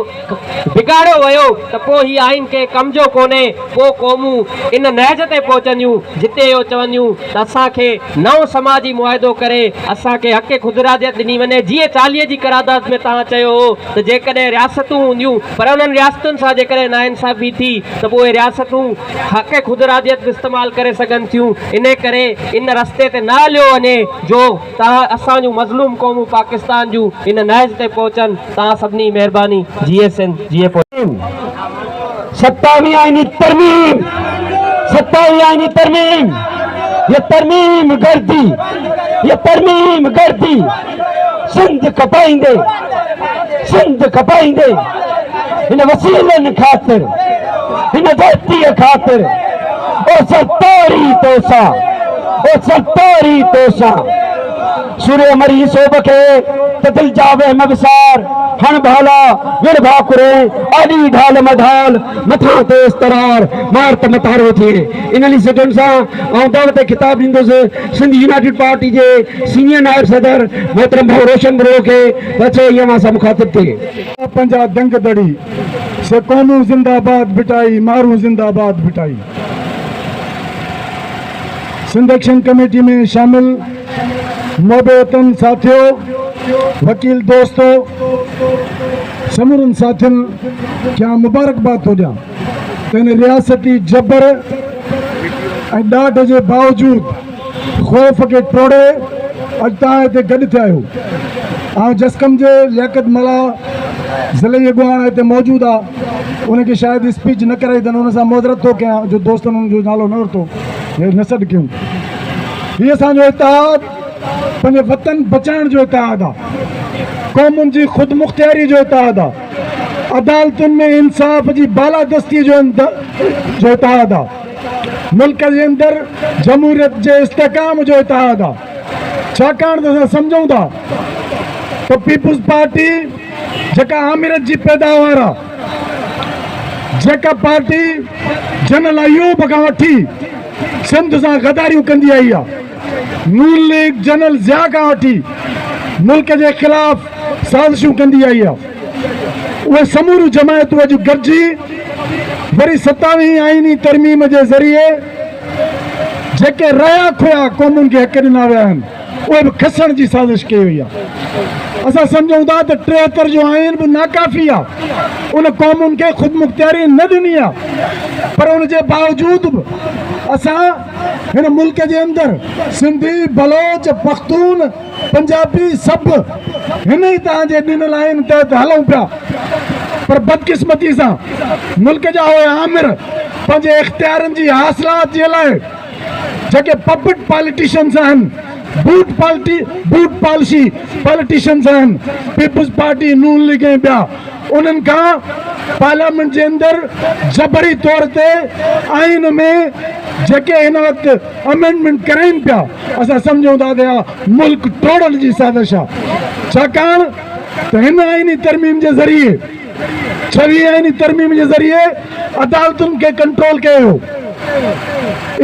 بگاڙيو ويو ته پوء هي آئين ڪنهن ڪم جو ڪونهي پوء قومون ان نهج تي پهچنديون جتي اهو چونديون ته اسان کي نئون سماجي معاهدو ڪري اسان کي حق خوداراديت ڏني وڃي جيئن 40 جي قرارداد ۾ توهان چيو هو ته جيڪڏهن رياستون هونديون پر انهن رياستن سان جيڪڏهن ناانصافي ٿي ته پوء اهي رياستون حق خوداراديت به استعمال ڪري سگهن ٿيون انهي ڪري ان رستي تي نه هليو وڃي جو توهان اسان جون مظلوم قومون پاڪستان جون ان نهج تي پهچن توهان سڀني مهرباني جيئي سنڌ جيئي پوء. ستاويهين آئيني ترميم ستاويهين آئيني ترميم هي ترميم گردي هي ترميم گردي سنڌ کپائيندي سنڌ کپائيندي هن وسيلن خاطر هن ڌرتي خاطر او سرتاري توسان او سرتاري توسان سوري مري سوڀ کي ته دل جا وهم وسار، هڻ ڀالا، وڙ ڀاڪرين، آڏي ڍال م ڍال، مٿان تيز ترار، مار ته متارو ٿئين. انهن سٽن سان آئون دعوت خطاب ڏيندس سنڌ يونائيٽيڊ پارٽي جي سينيئر نائب صدر محترم ڀائو روشن ٻرڙو کي ته اچي ۽ اوهان سان مخاطب ٿئي. پنهنجا دنگ دڙي سي قومون زنده باد ڀٽائي مارون زنده باد ڀٽائي. سنڌ ايڪشن ڪميٽي ۾ شامل محب وطن ساٿيو، وڪيل دوستو، سمورن ساٿين کي آئون مبارڪباد ٿو ڏيان ته هن رياستي جبر ۽ ڏاڍ جي باوجود خوف کي ٽوڙي اڄ توهان هتي گڏ ٿيا آهيو. آئون جسقم جي لياقت ملاح ضلعي اڳواڻ هتي موجود آ ان کي شايد اسپيچ نه ڪرائي اٿن ان سان معذرت ٿو ڪيان جو دوستن ان جو نالو نه ورتو يا نه سڏ ڪيون. هي اسان جو اتحاد پنهنجي وطن بچائڻ جو اتحاد آ، قومن جي خودمختياري جو اتحاد آ، عدالتن ۾ انصاف جي بالادستي جو اتحاد آ، ملڪ جي اندر جمهوريت جي استحڪام جو اتحاد آ. ڇاڪاڻ ته اسان سمجهون ٿا ته پيپلز پارٽي جيڪا آمريت جي پيداوار آ، جيڪا پارٽي جنرل ايوب کان وٺي سنڌ سان غداريون ڪندي آئي آ، نون ليگ جنرل ضياء کان وٺي ملڪ جي خلاف سازشون ڪندي آئي آ، اهي سموريون جماعتون اڄ گڏجي وري ستاويهين آئيني ترميم جي ذريعي جيڪي رهيا کويا قومن کي حق ڏنا ويا آهن اهي به کسڻ جي سازش ڪئي وئي آهي. اسان سمجهون ٿا ته 73 جو آئين به ناڪافي آهي، ان قومن کي خودمختياري نه ڏني آهي پر ان جي باوجود به اسان هن ملڪ جي اندر سنڌي، بلوچ، پختون، پنجابي سڀ هن ئي توهان جي ڏنل آئين تحت هلون پيا پر بدقسمتي سان ملڪ جا اهي آمر پنهنجي اختيارن جي حاصلات جي لاء جيڪي پپٽ پاليٽيشنز آهن، بوٽ پالٽي بوٽ پالشي پاليٽيشنز آهن، پيپلز پارٽي، نون ليگ ۽ ٻيا انهن کان پارليامينٽ جي اندر جبري طور تي آئين ۾ جيڪي هن وقت امينڊمينٽ ڪرائين پيا اسان سمجهون ٿا ته اها ملڪ ٽوڙڻ جي سازش آهي ڇاڪاڻ ته هن آئيني ترميم جي ذريعي ڇويهين آئيني ترميم جي ذريعي عدالتن کي ڪنٽرول ڪيو ويو،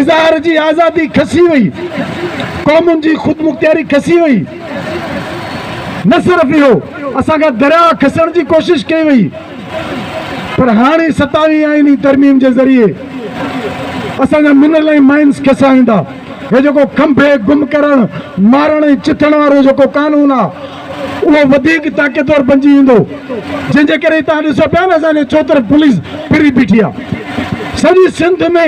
اظهار جي آزادي کسي وئي، قومن جي خودمختياري کسي وئي، نه صرف اهو اسان کان درياء کسڻ جي ڪوشش ڪئي وئي. پر هاڻي ستاويهين آئيني ترميم جي ذريعي اسان جا منرل ۽ مائنز کسيا ويندا. هي جيڪو کنڀي گم ڪرڻ، مارڻ ۽ چٿڻ وارو جيڪو قانون آ اهو وڌيڪ طاقتور بنجي ويندو جنهن جي ڪري توهان ڏسو پيا نه اسان جي چوطرف پوليس ڦري بيٺي آ. سڄي سنڌ ۾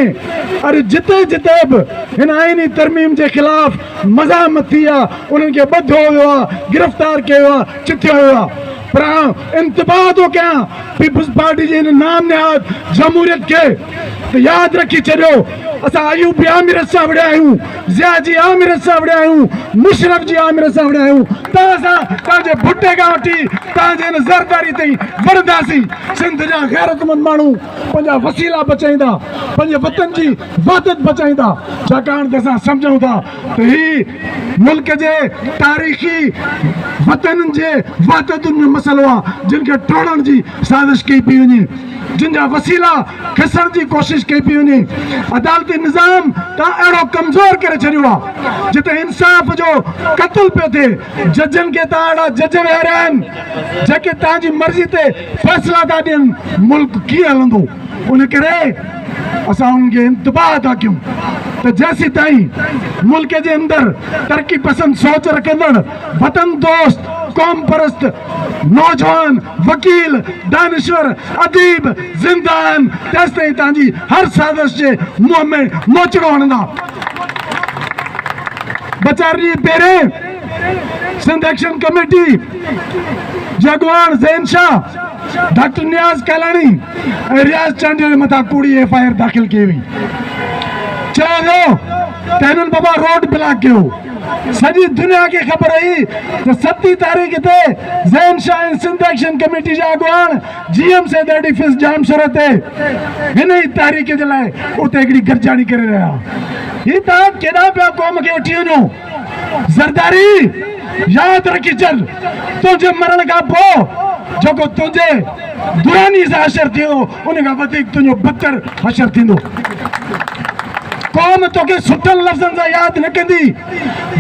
اڄ جتي جتي به هن آئيني ترميم جي خلاف مزاحمت ٿي آ انهن کي ٻڌو ويو آ، گرفتار ڪيو ويو آ، چٿيو ويو آ. پر آئون انتباهه ٿو ڪيان پيپلز پارٽي جي هن نام نهاد جمهوريت کي ته ياد رکي ڇڏيو اسان ايوبي آمريت سان وڙهيا آهيون، ضياء جي آمريت سان وڙهيا آهيون، مشرف جي آمريت سان وڙهيا آهيون، توهان سان توهان جي ڀٽي کان وٺي توهان جي هن زرداري تائين وڙهنداسين. سنڌ جا غيرتمند ماڻهو پنهنجا وسيلا بچائيندا، پنهنجي وطن جي وحدت بچائيندا، ڇاڪاڻ ته اسان سمجهون ٿا ته هي ملڪ جي تاريخي وطنن جي وحدتن جو مسئلو آهي، جن کي ٽوڙڻ جي سازش ڪئي پئي وڃي، جن جا وسيلا کسڻ جي ڪوشش ڪئي پئي وڃي. عدالتي نظام توهان اهڙو ڪمزور ڪري ڇڏيو آهي، جتي انصاف جو قتل پيو ٿئي، ججن کي توهان اهڙا جج ويهاريا آهن، جيڪي توهان جي مرضي تي فيصلا ٿا ڏين، ملڪ ڪيئن هلندو؟ ان ڪري اسان انهن کي انتباهه ٿا ڪيون ته جيسيتائين ملڪ جي اندر ترقي پسند سوچ رکندڙ وطن دوست قوم پرست نوجوان وڪيل دانشور اديب زنده آهن تيستائين توهان جي هر سازش جي منهن ۾ موچڙو هڻندا. ٻه چار ڏينهن پهرين سنڌ ايڪشن ڪميٽي جي اڳواڻ زين شاهه، ڊاڪٽر نياز ڪالاڻي ۽ رياض چانڊيو جي مٿان ڪوڙي ايف I R داخل ڪئي وئي. چيو ويو ته هنن بابا روڊ بلاڪ ڪيو. سڄي دنيا کي خبر هئي ته ستين تاريخ تي زين شاهه ۽ سنڌ ايڪشن ڪميٽي جا اڳواڻ جي ايم سيد ايڊيفس ڄامشورو تي هن ئي تحريڪ جي لاء اتي هڪڙي گڏجاڻي ڪري رهيا. هي توهان ڪيڏانهن پيا قوم کي وٺي وڃو؟ زرداري ياد رکي ڇڏ تنهنجي مرڻ کان پوء جيڪو تنهنجي دراني سان حشر ٿيندو ان کان وڌيڪ تنهنجو بدتر حشر ٿيندو. قوم توکي سٺن لفظن سان ياد نه ڪندي.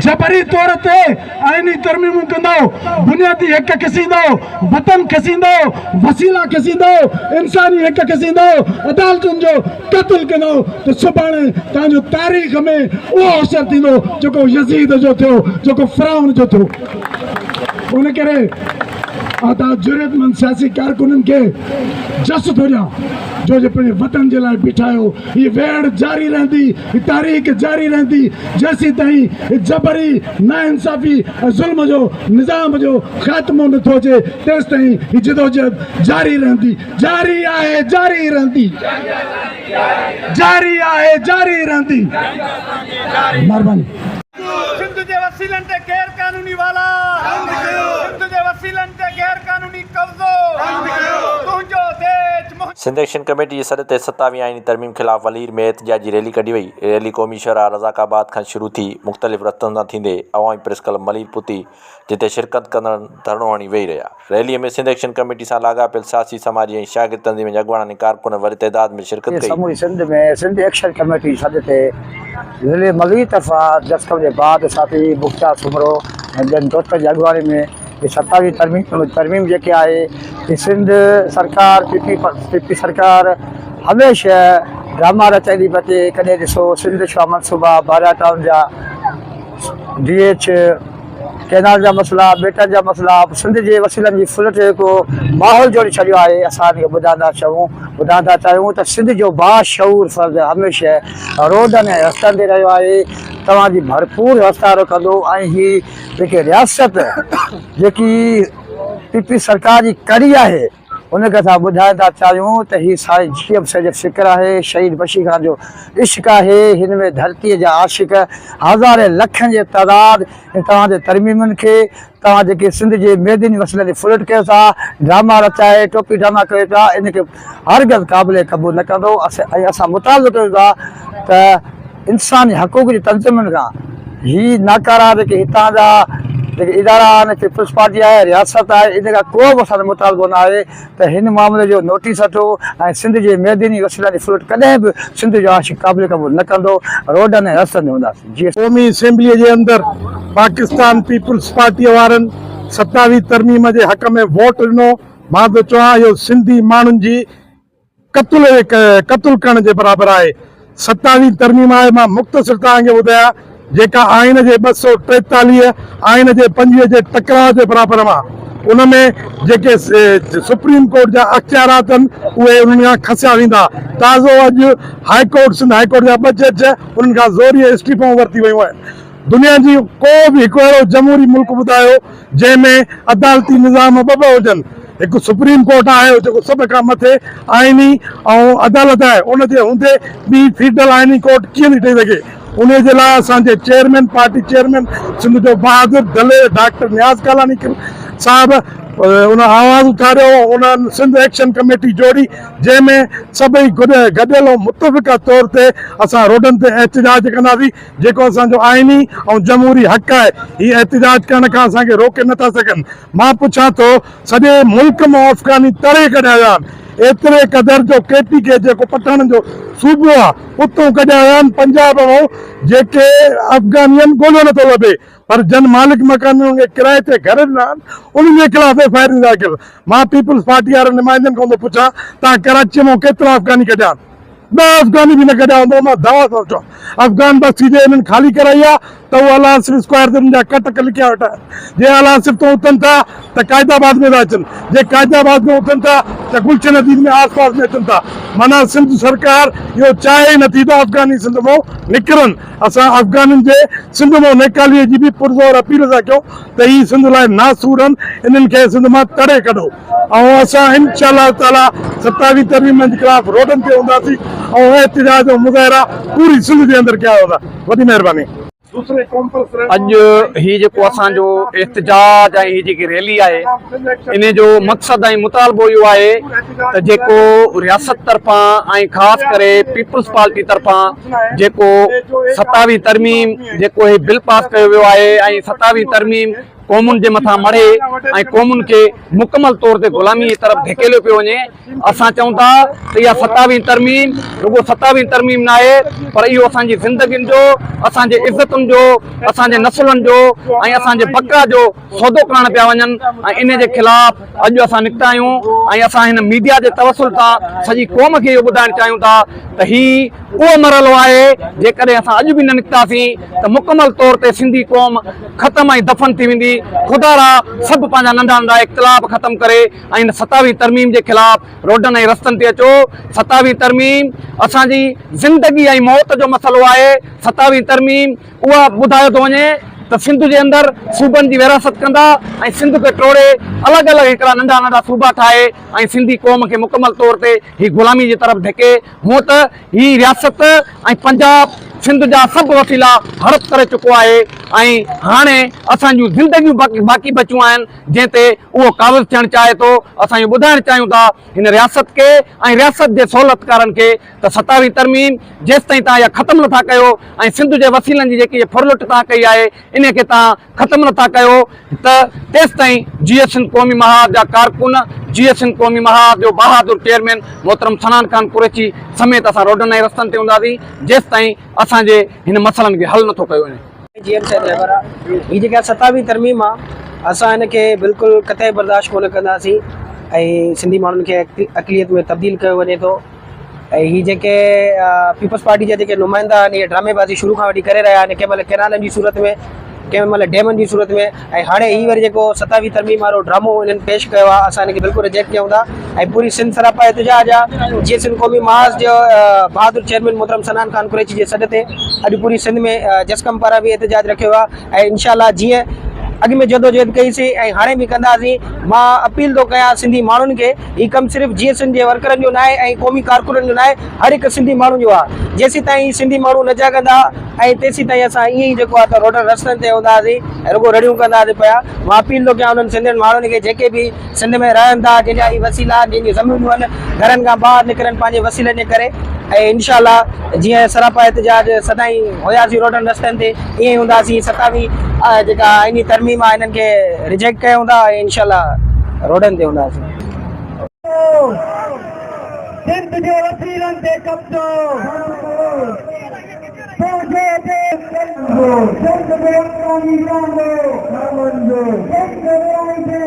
جبري طور تي آئيني ترميمون ڪندؤ، بنيادي حق کسيندؤ، وطن کسيندؤ، وسيلا کسيندؤ، انساني حق کسيندؤ، عدالتن جو قتل ڪندؤ ته سڀاڻي توهان جو تاريخ ۾ اهو حشر ٿيندو جيڪو يزيد جو ٿيو، جيڪو فرعون جو ٿيو. ان ڪري آء توهان جرئتمند سياسي ڪارڪنن کي جس ٿو ڏيان جو جي پنهنجي وطن جي لاء بيٺا آهيو. هي ويڙهه جاري رهندي، هي تحريڪ جاري رهندي جيسيتائين هي جبري، ناانصافي ۽ ظلم جو نظام جو خاتمو نه ٿو اچي تيستائين هي جدوجهد جاري رهندي. جاري آهي جاري رهندي. جاري آهي جاري رهندي. مھرباني. سنڌ جي وسيلن تي غير قانوني والار، سنڌ جي وسيلن تي غير قانوني قبضو، تنهنجو ديس منهنجو. سنڌ ايڪشن ڪميٽي جي سڏ تي ستاويهين آئيني ترميم خلاف ولير ۾ احتجاجي ريلي ڪڍي وئي. ريلي قومي شاهراهه رزاق آباد کان شروع ٿي مختلف رستن تان ٿيندي عوامي پريس ڪلب ملير پهتي جتي شرڪت ڪندڙن ڌرڻو هڻي ويهي رهيا. ريلي ۾ سنڌ ايڪشن ڪميٽي سان لاڳاپيل سياسي، سماجي ۽ شاگرد تنظيمن جي اڳواڻن ۽ ڪارڪنن وڏي تعداد ۾ شرڪت ڪئي. سموري سنڌ ۾ سنڌ ايڪشن ڪميٽي جي سڏ تي ضلعي ملير طرفان جسقم جي بعد ساٿي مختيار سومرو ۽ ٻين دوستن جي اڳواڻي ۾ هي ستاويهين ترميم ترميم جيڪي آهي هي سنڌ سرڪار پي پي پي پي سرڪار هميشه ڊراما رچائيندي پئي اچي ڪڏهن ڏسو سنڌ شاهه منصوبا باريا ٽائون جا ڊي ايڇ ڪئنال جا مسئلا ٻيٽن جا مسئلا سنڌ جي وسيلن جي ڦرلٽ جو هڪ ماحول جوڙي ڇڏيو آهي اسان هن کي ٻڌائڻ ٿا چاهيون ٻڌائڻ ٿا چاهيون ته سنڌ جو باشعور فرد هميشه روڊن ۽ رستن تي رهيو آهي توهان جي ڀرپور رستا رکندو ۽ هي جيڪي رياست جيڪي پي پي سرڪار جي ڪڙي آهي ان کي اسان ٻڌائڻ ٿا چاهيون ته هي سائين جي ايم سيد جو فڪر آهي شهيد بشير خان جو عشق آهي هن ۾ ڌرتي جا عاشق هزارين لکن جي تعداد توهان جي ترميمن کي توهان جيڪي سنڌ جي ميداني وسيلن جي ڦرلٽ ڪيو ٿا ڊراما رچائي ٽوپي ڊراما ڪيو پيا ان کي هرگز قابل قبول نه ڪندو ۽ اسان مطالبو ڪيون ٿا ته انساني حقوق جي تنظيمن کان هي ناڪارا جيڪي هتان جا جيڪي ادارا آهن پيپلز پارٽي آهي رياست آهي ان کان ڪو به اسان جو مطالبو نه آهي ته هن معاملي جو نوٽيس وٺو ۽ سنڌ جي معدني وسيلن جي ڦرلٽ ڪڏهن به سنڌ جو عاشق قابل قبول نه ڪندو روڊن ۽ رستن تي هونداسين جي. قومي اسيمبليء جي اندر پاڪستان پيپلز پارٽيء وارن ستاويهه ترميم جي حق ۾ ووٽ ڏنو. مان ٿو چوان اهو سنڌي ماڻهن جي. قتل قتل ڪرڻ جي برابر آهي. ستاويهين ترميم آهي مان مختصر توهان کي ٻڌايان جيڪا آئين جي 243 آئين جي 25 جي ٽڪراء جي برابر مان ان ۾ جيڪي سپريم ڪورٽ جا اختيارات آهن اهي انهن کان کسيا ويندا تازو اڄ high court Sindh high court جا ٻه جج انهن کان زوريء اسٽيفائون ورتي ويون آهن دنيا جي ڪو به هڪ اهڙو جمهوري ملڪ ٻڌايو جنهن ۾ عدالتي نظام ٻه ٻه هجن، هڪ سپريم ڪورٽ آهي جيڪو سڀ کان مٿي آئيني ۽ عدالت آهي ان جي هوندي ٻي فيڊرل آئيني ڪورٽ ڪيئن ٿي ٺهي سگهي انهي جي لاء اسان جي چيئرمين پارٽي چيئرمين سنڌ جو بهادر دلير ڊاڪٽر نياز ڪالاني صاحب ان آواز اٿاريو انهن سنڌ ايڪشن ڪميٽي جوڙي جنهن ۾ سڀئي گڏيل ۽ متفقه طور تي اسان روڊن تي احتجاج ڪنداسين جيڪو اسان جو آئيني ۽ جمهوري حق آهي، هي احتجاج ڪرڻ کان اسان کي روڪي نه ٿا سگهن. مان پڇان ٿو سڄي ملڪ مان افغاني تڙي ڪڍيا ويا آهن، ايتري قدر جو ڪي پي ڪي جيڪو پٺاڻن جو صوبو آهي اتون ڪڍيا ويا آهن، پنجاب مان جيڪي افغاني آهن ڳوليو نه ٿو لڀي پر جن مالڪ مڪانين کي ڪرائي تي گهر ڏنا آهن انهن جي خلاف ايف I آرون داخل. مان پيپلز پارٽي وارن نمائندن کان ٿو پڇان توهان ڪراچيء مان ڪيترا افغاني ڪڍيا آهن؟ ڏهه افغاني به نه ڪڍيا هوندو مان دعويٰ سان چوان افغان بستي جي انهن خالي ڪرائي آ ته اهو اعليٰ آصف اسڪوائر تي انهن جا ڪٽڪ لڪيا ويٺا آهن جي اعليٰ آصف تون اٿن ٿا ته قائد آباد ۾ ٿا اچن جي قائد آباد ۾ اٿن ٿا ته گلشن حديد ۾ آس پاس ۾ اچن ٿا معنيٰ سنڌ سرڪار اهو چاهي ئي نٿي ته افغاني سنڌ مون نڪرن اسان افغانين جي سنڌ مون نيڪالي جي به پرزور اپيل ٿا ڪيون ته هي سنڌ لاء ناسور آهن انهن کي سنڌ مان تڙي ڪڍو. ۽ اسان انشاء الله تعاليٰ ستاويهه ترميمن جي خلاف روڊن تي هونداسين ۽ احتجاج ۽ مظاهرا پوري سنڌ جي اندر ڪيا ويندا وڏي مهرباني. اڄ هي جيڪو اسان جو احتجاج ۽ هي جيڪي ريلي آهي انهي جو مقصد ۽ مطالبو اهو آهي ته جيڪو رياست طرفان ۽ خاص ڪري پيپلز پارٽي طرفان جيڪو ستاويهه ترميم جيڪو هي بل پاس ڪيو ويو آهي ۽ ستاويهه ترميم قومن جي مٿان مڙهي ۽ قومن کي مڪمل طور تي غلامي جي طرف ڌڪيليو پيو وڃي. اسان چئون ٿا ته اها ستاويهين ترميم رڳو ستاويهين ترميم ناهي پر اهو اسان جي زندگين جو، اسان جي عزتن جو، اسان جي نسلن جو ۽ اسان جي بقا جو سودو ڪرڻ پيا وڃن ۽ انهي جي خلاف اڄ اسان نڪتا آهيون ۽ اسان هن ميڊيا جي توسل سان سڄي قوم کي اهو ٻڌائڻ چاهيون ٿا ته هي اهو مرحلو آهي جيڪڏهن اسان اڄ به نه نڪتاسين ته مڪمل طور تي سنڌي قوم ختم ۽ دفن ٿي ويندي، خدارا سڀ پنهنجا ننڍا ننڍا اختلاف ختم ڪري ۽ هن ستاويهين ترميم جي خلاف روڊن ۽ رستن تي اچو، ستاويهين ترميم اسان جي زندگي ۽ موت جو مسئلو آهي، ستاويهين ترميم اها ٻڌايو ٿو وڃي ته سنڌ جي اندر صوبن جي ورهاست ڪندا ۽ سنڌ کي ٽوڙي الڳ الڳ هڪڙا ننڍا ننڍا صوبا ٺاهي ۽ سنڌي قوم کي مڪمل طور تي هي غلامي جي طرف ڌڪي هونء ته هي رياست ۽ پنجاب سنڌ جا سڀ وسيلا هڙپ ڪري چڪو آهي ۽ هاڻي اسان جون زندگيون باقي بچيون آهن جنهن تي اهو قابض ٿيڻ چاهي ٿو. اسان اهو ٻڌائڻ چاهيون ٿا هن رياست کي ۽ رياست جي سهولتڪارن کي ته ستاويهين ترميم جيستائين توهان اها ختم نٿا ڪيو ۽ سنڌ جي وسيلن جي جيڪي ڦرلٽ توهان ڪئي آهي انهي کي توهان ختم نٿا ڪيو ته تيستائين جيئي سنڌ قومي محاذ جا ڪارڪن، جيئي سنڌ قومي محاذ جو بهادر چيئرمين محترم صنعان خان قريشي سميت اسان روڊن ۽ رستن تي هونداسين جيستائين اسان جي هن مسئلن کي حل نٿو ڪيو وڃي. جي ايم سيد رهبر آ هي جيڪا ستاويهين ترميم آ اسان هن کي بلڪل قطعي برداشت ڪونه ڪنداسين ۽ سنڌي ماڻهن کي اقليت ۾ تبديل ڪيو وڃي ٿو ۽ هي جيڪي پيپلز پارٽي جا جيڪي نمائندا آهن اهي ڊرامي بازي شروع کان وٺي ڪري رهيا آهن ڪنهن مهل ڪئنالن جي صورت ۾ ڪنهن مهل ڊيمن جي صورت ۾ ۽ هاڻي هي وري جيڪو ستاويهه ترميم وارو ڊرامو انهن پيش ڪيو آهي اسان ان کي بلڪل رجيڪٽ ڪيون ٿا ۽ پوري سنڌ سراپا احتجاج آهي جيئي سنڌ قومي محاذ جو بهادر چيئرمين محترم صنعان خان قريشي جي سڏ تي اڄ پوري سنڌ ۾ جسقم پاران به احتجاج رکيو آهي ۽ انشاء الله جيئن اڳ ۾ جدوجهد ڪئي سين ۽ هاڻي به ڪنداسين مان اپيل ٿو ڪيان سنڌي ماڻهن کي هي ڪم صرف جيئي سنڌ جي ورڪرن جو ناهي ۽ قومي ڪارڪنن جو ناهي هر هڪ سنڌي ماڻهو جو آهي جيسيتائين سنڌي ماڻهو نه جاڳندا ۽ تيسيتائين اسان ائين ئي جيڪو آهي ته روڊن رستن تي هونداسين ۽ رڳو رڙيون ڪنداسين پيا مان اپيل ٿو ڪيان انهن سنڌين ماڻهن کي جيڪي به سنڌ ۾ رهن ٿا جن جا هي وسيلا آهن جن جون زمينون آهن گهرن کان ٻاهر نڪرن پنهنجي وسيلن جي ڪري ۽ انشاء الله جيئن سراپا احتجاج سدائين هياسين روڊن رستن تي ائين ئي هونداسين ستاويهه جيڪا آئيني ترميم آهي انهن کي رجيڪٽ ڪيون ٿا ۽ انشاء الله روڊن تي هونداسين. سنڌ جي وسيلن تي قبضو تنهنجي ديس جو سنڌ ۾ افغاني رهندو سنڌ ۾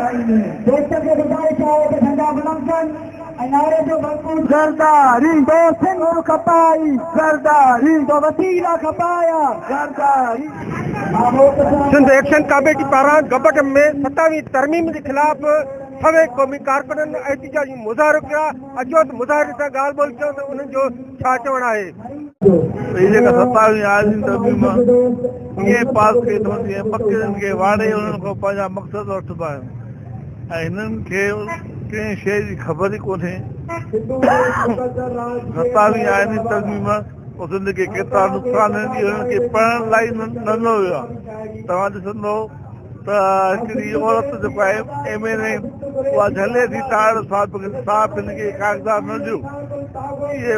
آئيندي دوستن کي گذارش آهي ته جهنڊا بلند ڪن. ۽ نعري جو ڀرپور زرداري تو سنڌ کپائي زرداري تو وسيلا کپايا زرداري. سنڌ ايڪشن ڪاميٽي پاران گبٽ ۾ ستاويهين ترميم جي خلاف سوين قومي ڪارڪنن احتجاجي مظاهرو ڪيا، اچو ته مظاهرين سان ڳالهه ٻولهه ڪيون ته انهن جو ڇا چوڻ آهي. هي جيڪا ستاويهين آئيني ترميم ائين پاس ڪئي اٿئون جيئن ٻڪرين کي واڙي انهن کان پنهنجا مقصد وٺبا آهن. ۽ هنن کي ڪنهن شيء جي خبر ئي ڪونهي. ستاويهين آئيني ترميم سنڌ کي ڪيترا نقصان آهن اهو هنن کي پڙهڻ لاء ئي نه ڏنو ويو آهي. توهان ڏسندو ته هڪڙي عورت جيڪو آهي ايم اين اي اها جهلي ٿي تاڙ صاحب کي صاحب هن کي ڪاغذات نه ڏيو. اهي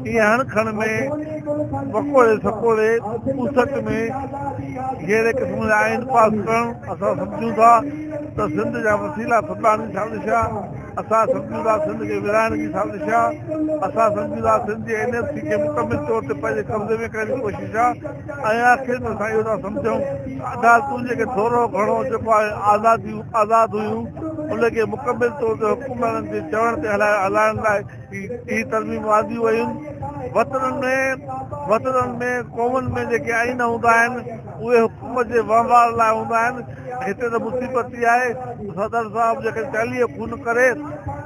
ائين هڻ کڻ ۾ وڪوڙي سڪوڙي ٻوسٽ ۾ اهڙي قسم جا آئين پاس ڪرڻ اسان سمجهون ٿا ته سنڌ جا وسيلا ڦٻائڻ جي سازش آ، اسان سمجهون ٿا سنڌ کي ورهائڻ جي سازش آ، اسان سمجهون ٿا سنڌ جي اين ايف سي کي مڪمل طور تي پنهنجي قبضي ۾ ڪرڻ جي ڪوشش آ ۽ آخر ۾ اسان اهو ٿا سمجهون ته عدالتون جيڪي ٿورو گهڻو جيڪو آهي آزاديون آزاد هيون ان کي مڪمل طور تي حڪمرانن جي چوڻ تي هلائڻ لاء هي ترميمون آنديون ويون. وطنن ۾ وطنن ۾ قومن ۾ جيڪي آئين هوندا آهن اهي حڪومت جي وهنوار لاء هوندا آهن. هتي ته مصيبت اها آهي ته صدر صاحب جيڪڏهن 40 خون ڪري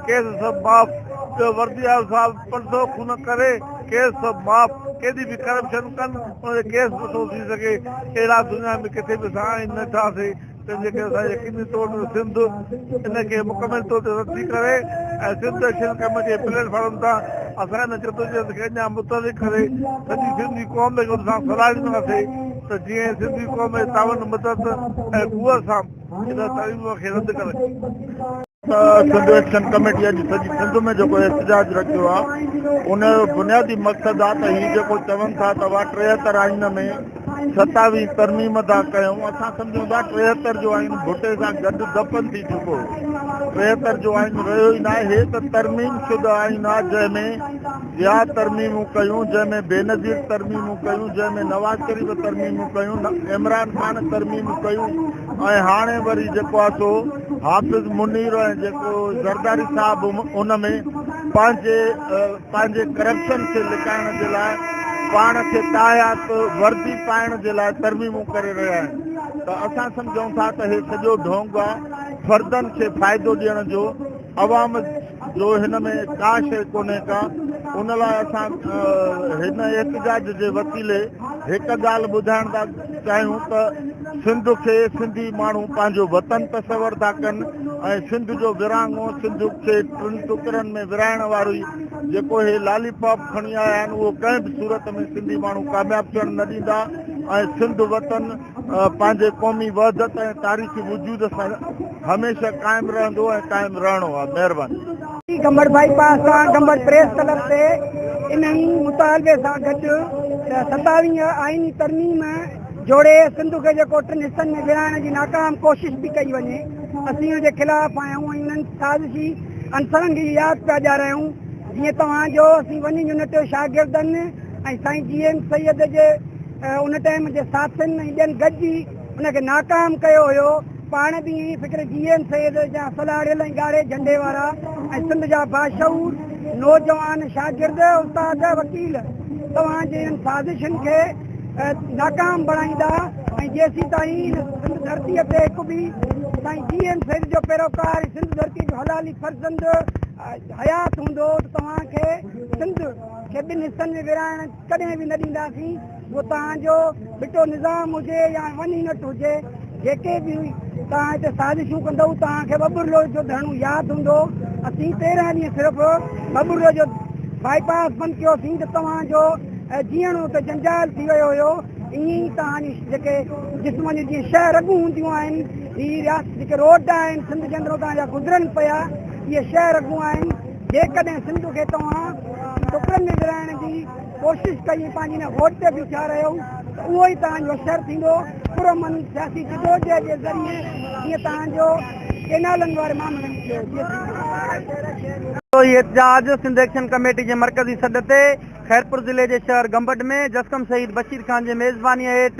ڪيس سڀ معاف، ٻيو وزيراعظم صاحب 500 خون ڪري ڪيس سڀ معاف، ڪيڏي به ڪرپشن ڪن ان تي ڪيس نٿو ٿي سگهي. اهڙا دنيا ۾ ڪٿي به اسان آئين نه ڏٺاسين. تنهن جي ڪري اسان يقيني طور تي سنڌ ان کي مڪمل طور تي رد ٿي ڪري ۽ سنڌ ايڪشن ڪميٽي جي پليٽ فارم تان اسان ان جدوجهد کي اڃا متحرڪ ڪري سڄي سنڌي قوم کي ان سان صلاح ڏينداسين ته جيئن سنڌي قوم جي تعاون مدد ۽ قوت سان ان ترميم کي رد ڪري. ته سنڌ ايڪشن ڪميٽي اڄ سڄي سنڌ ۾ جيڪو احتجاج رکيو آهي ان جو بنيادي مقصد آهي ته هي جيڪو چون ٿا ته اها 73 آئين ۾ ستاويهين ترميم ٿا ڪيون اسان سمجهون ٿا 73 جو آئين ڀٽي سان گڏ دفن ٿي چڪو هو 73 جو آئين رهيو ئي ناهي هي ته ترميم شده آئين آهي جنهن ۾ ضياء ترميمون ڪيون جنهن ۾ بينظير ترميمون ڪيون جنهن ۾ نواز شريف ترميمون ڪيون عمران خان ترميمون ڪيون ۽ هاڻي وري جيڪو آهي سو حافظ منير ۽ جيڪو زرداري صاحب ان ۾ پنهنجي پنهنجي ڪرپشن کي لڪائڻ جي لاء پاڻ کي تاحيات وردي پائڻ جي لاء ترميمون ڪري رهيا آهن ته اسان سمجهون ٿا ته هي سڄو ڍونگ آهي فردن کي فائدو ڏيڻ جو عوام جو هن ۾ ڪا شيء ڪونهي ڪا، ان لاء اسان هن احتجاج جي وسيلي هڪ ڳالهه ٻڌائڻ ٿا چاهيون ته سنڌ کي سنڌي ماڻهو پنهنجو وطن تصور ٿا ڪن ۽ سنڌ جو ورهاڱو سنڌ کي ٽن ٽڪرن ۾ ورهائڻ واري جيڪو هي لالي پاپ کڻي آيا آهن اهو ڪنهن به صورت ۾ سنڌي ماڻهو ڪامياب ٿيڻ نه ڏيندا ۽ سنڌ وطن پنهنجي قومي وحدت ۽ تاريخي وجود سان هميشه قائم رهندو ۽ قائم رهڻو آهي. مهرباني. گمبٽ بائي پاس تان گمبٽ پريس ڪلب تي انهي مطالبي سان گڏ ته 27 آئيني ترميم جوڙي سنڌ کي جيڪو ٽن حصن ۾ ورهائڻ جي ناڪام ڪوشش پئي ڪئي وڃي اسين ان جي خلاف آهيون ۽ انهن سازشي عنصرن کي ياد پيا ڏياريون جيئن توهان جو اسين ون يونٽ شاگردن ۽ سائين جي ايم سيد جي ان ٽائيم جي ساٿين ۽ ٻين گڏجي ان کي ناڪام ڪيو هيو. پاڻ به ائين ئي فڪر جي ايم سيد جا سلهاڙيل ۽ ڳاڙهي جهنڊي وارا ۽ سنڌ جا باشعور نوجوان شاگرد، استاد، وڪيل توهان جي انهن سازشن کي ناڪام بڻائيندا ۽ جيسيتائين هن سنڌ ڌرتيء تي هڪ به سائين جي ايم سيد جو پيروڪار ۽ سنڌ ڌرتيء جو حلالي فرزند حيات هوندو ته توهان کي سنڌ کي ٻن حصن ۾ ورهائڻ ڪڏهن به نه ڏينداسين، اهو توهان جو ٻٽو نظام هجي يا ون يونٽ هجي، جيڪي به توهان هتي سازشون ڪندؤ توهان کي ٻٻرلوء جو ڌرڻو ياد هوندو، اسين 13 ڏينهن صرف ٻٻرلوء جو بائي پاس بند ڪيوسين ته توهان جو جيئڻ اتي جنجال ٿي ويو هيو، ائين ئي توهان جون جيڪي جسم جون جيئن شهه رڳون هونديون آهن، هي رياست جيڪي روڊ آهن سنڌ جي اندرون توهان جا گذرن پيا، اهي شهه رڳون آهن. جيڪڏهن سنڌ کي توهان ٽڪرن ۾ ورهائڻ جي ڪوشش ڪئي ۽ پنهنجي ان هوڏ تي بيٺا رهيو ته اهو ئي توهان جو حشر ٿيندو. پرامن سياسي جدوجهد جي ذريعي جيئن توهان جو ڪينالن واري معاملي ۾ ٿيو جيئن ٿيندو. هي احتجاج سنڌ ايڪشن ڪميٽي جي مرڪزي سڏ تي خيرپور ضلعي جي شهر گمبٽ ۾ جسقم شهيد بشير خان جي ميزباني هيٺ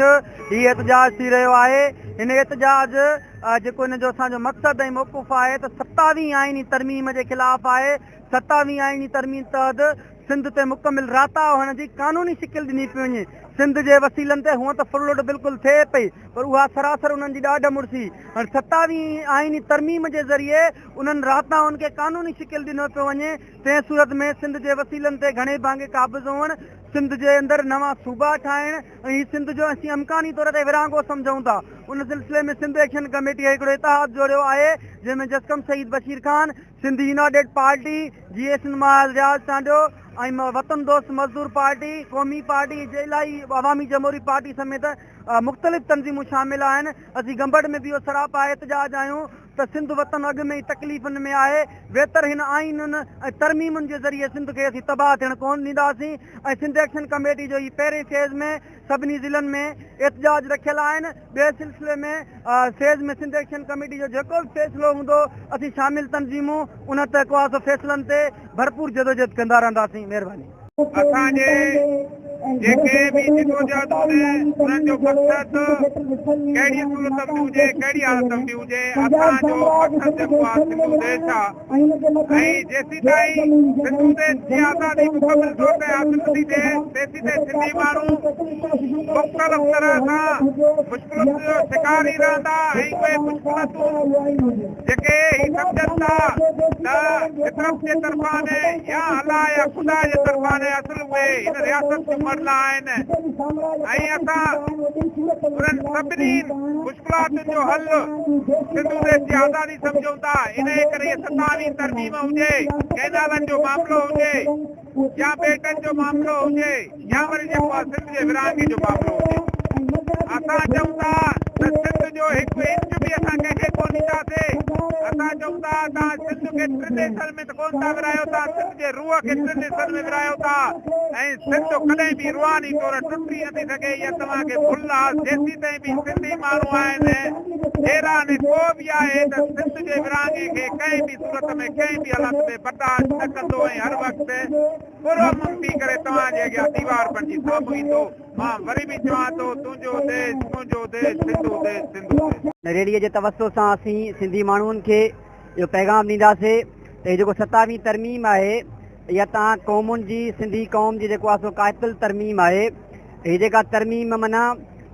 هي احتجاج ٿي رهيو آهي. هن احتجاج جيڪو ان جو اسان جو مقصد ۽ موقف آهي ته ستاويهين آئيني ترميم جي خلاف آهي. ستاويهين آئيني ترميم تحت سنڌ تي مڪمل راتاهه هڻڻ جي قانوني شڪل ڏني پئي وڃي. سنڌ جي وسيلن تي هونئن ته ڦرلٽ بلڪل ٿئي پئي پر اها سراسر انهن جي ڏاڍ مڙسي. هاڻي ستاويهين آئيني ترميم جي ذريعي انهن راتاهن کي قانوني شڪل ڏنو پيو وڃي. تنهن صورت ۾ سنڌ جي وسيلن تي گهڻي ڀاڱي قابض هئڻ، سنڌ جي اندر نوان صوبا ٺاهڻ ۽ هي سنڌ جو اسين امڪاني طور تي ورهاڱو سمجهون ٿا. ان سلسلي ۾ سنڌ ايڪشن ڪميٽيء هڪڙو اتحاد جوڙيو آهي جنهن ۾ جسقم شهيد بشير خان، سنڌ يونائيٽيڊ پارٽي، جي ايس نماز رياض چانڊيو ۽ وطن دوست مزدور پارٽي، قومي پارٽي، الاهي عوامي جمهوري پارٽي سميت مختلف تنظيمون شامل آهن. اسين گمبٽ ۾ به اهو سراپا احتجاج آهيون ته سنڌ وطن اڳ ۾ ئي تڪليفن ۾ آهي، ويتر هن آئينن ۽ ترميمن جي ذريعي سنڌ کي اسين تباهه ٿيڻ ڪونه ڏينداسين ۽ سنڌ ايڪشن ڪميٽي جو هي پهرين فيز ۾ سڀني ضلعن ۾ احتجاج رکيل آهن، ٻئي سلسلي ۾ فيز ۾ سنڌ ايڪشن ڪميٽي جو جيڪو به فيصلو هوندو اسين شامل تنظيمون ان تي ڪواسو فيصلن تي ڀرپور جدوجهد ڪندا رهنداسين. مهرباني. اسان جي جيڪي به جدوجهدون انهن جو مقصد ڪهڙي صورت ۾ هجي ڪهڙي حالت ۾ هجي اسان جو مقصد جيڪو آهي سنڌو ديش آهي. ۽ جيسيتائين سنڌو ديش جي آزادي مڪمل طور تي حاصل نٿي ٿئي، تيسيتائين سنڌي ماڻهو مختلف طرح سان مشڪلتن جو شڪار ئي رهندا ۽ اهي مشڪلتون جيڪي هي سمجهن ٿا ته فطرت جي طرفان يا الله يا خدا جي طرفان اصل اهي هن رياست جون مرلا آهن ۽ اسان انهن سڀني مشڪلاتن جو حل سنڌو ديش جي آزادي سمجهون ٿا، انهيء ڪري هيء ستاويهين ترميم هجي، ڪئنالن جو معاملو هجي يا ٻيٽن جو معاملو هجي يا وري جيڪو آهي سنڌ جي ورهاڱي جو معاملو هجي. اسان چئون ٿا ته سنڌ جو هڪ انچ به اسان ڪنهن کي ڪونه ڏينداسين. اسان چئون ٿا توهان سنڌ کي ٽن حصن ۾ ته ڪونه ٿا ورهايو، توهان سنڌ جي روح کي ٽن حصن ۾ ورهايو ٿا ۽ سنڌ ڪڏهن به روحاني طور ٽٽي نٿي سگهي. اها توهان کي ڀل آهي. جيسيتائين به سنڌي ماڻهو آهن، حيران ڪو به آهي ته سنڌ جي ورهاڱي کي ڪنهن به صورت ۾ ڪنهن به حالت ۾ برداشت نه ڪندو ۽ هر وقت پرامن ٿي ڪري توهان جي اڳيان ديوار بڻجي سامهون ايندو. مان وري به چوان ٿو تنهنجو ديس منهنجو ديس سنڌو ديس سنڌو ديس. ريليء جي توسط سان اسين سنڌي ماڻهن کي اهو پيغام ڏينداسين ته هي جيڪو ستاويهين ترميم آهي اها توهان قومن جي سنڌي قوم جي جيڪو آهي سو قاتل ترميم آهي. هي جيڪا ترميم معنيٰ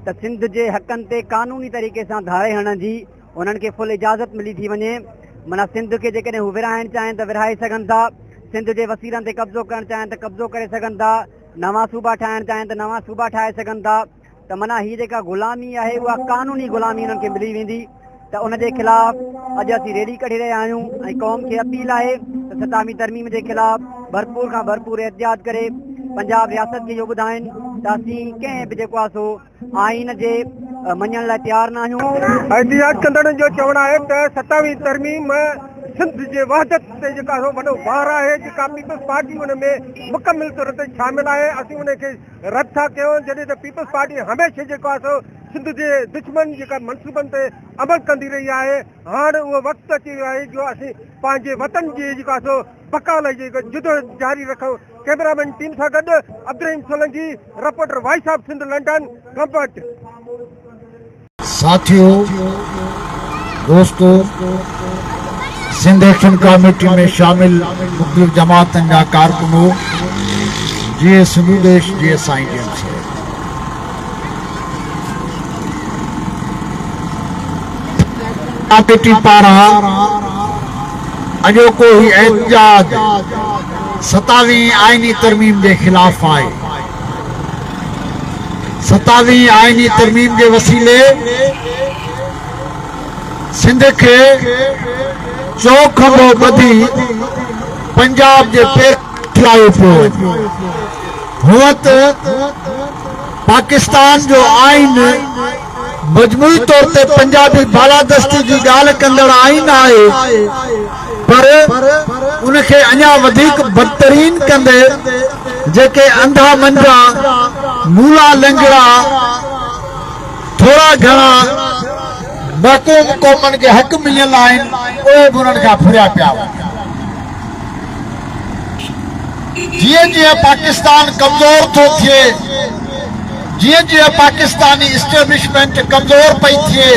ته سنڌ جي حقن تي قانوني طريقي سان ڌاڙي هڻڻ جي انهن کي فل اجازت ملي ٿي وڃي معنيٰ سنڌ کي جيڪڏهن هو ورهائڻ چاهين ته ورهائي سگهن ٿا سنڌ جي وسيلن تي قبضو ڪرڻ چاهين ته قبضو ڪري سگهن ٿا نوان صوبا ٺاهڻ چاهين ته نوان صوبا ٺاهي سگهن ٿا ته معنيٰ هي جيڪا غلامي آهي اها قانوني غلامي انهن کي ملي ويندي ته ان جي خلاف اڄ اسين ريلي ڪڍي رهيا آهيون ۽ قوم کي اپيل آهي ته ستاويهين ترميم جي خلاف ڀرپور کان ڀرپور احتجاج ڪري پنجاب رياست کي اهو ٻڌائين ته اسين ڪنهن به جيڪو آهي سو آئين جي مڃڻ لاء تيار نه آهيون. احتجاج ڪندڙن جو چوڻ آهي ته ستاويهين ترميم سنڌ جي وحدت تي جيڪا سو وڏو وار آهي جيڪا پيپلز پارٽي ان ۾ مڪمل طور تي شامل آهي اسين ان کي رد ٿا ڪيون جڏهن ته پيپلز پارٽي هميشه جيڪو آهي سو سنڌ جي دشمن جيڪا منصوبن تي عمل ڪندي رهي آهي هاڻ اهو وقت اچي ويو آهي جو اسين پنهنجي وطن جي جيڪا سو بقا لاء جيڪا جدوجهد جاري رکون ڪئميرا مين ٽيم سان گڏ Abdulrahim Solangi reporter voice of Sindh London Gambat. ساٿيو دوستو سنڌ ايڪشن ڪاميٽي ۾ شامل مختلف جماعتن جا ڪارڪنو جيئي سنڌو ديش جيئي سائين جي ايم سيد. ڪاميٽي پاران اڄوڪو هي احتجاج ستاويهين آئيني ترميم جي خلاف آهي. ستاويهين آئيني ترميم جي وسيلي سنڌ کي چوکنڀو ٻڌي پنجاب جي پير ٿيايو پيو وڃي. هونء ته پاڪستان جو آئين مجموعي طور تي پنجابي بالادستي جي ڳالهه ڪندڙ آئين آهي پر ان کي اڃا وڌيڪ بدترين ڪندي جيڪي انڌا منجا، مولا لنگڙا، ٿورا گهڻا محڪوم قومن کي حق مليل آهن اهي به انهن کان ڦريا پيا وڃن. جيئن جيئن پاڪستان ڪمزور ٿو ٿئي، جيئن جيئن پاڪستاني اسٽيبلشمينٽ ڪمزور پئي ٿئي،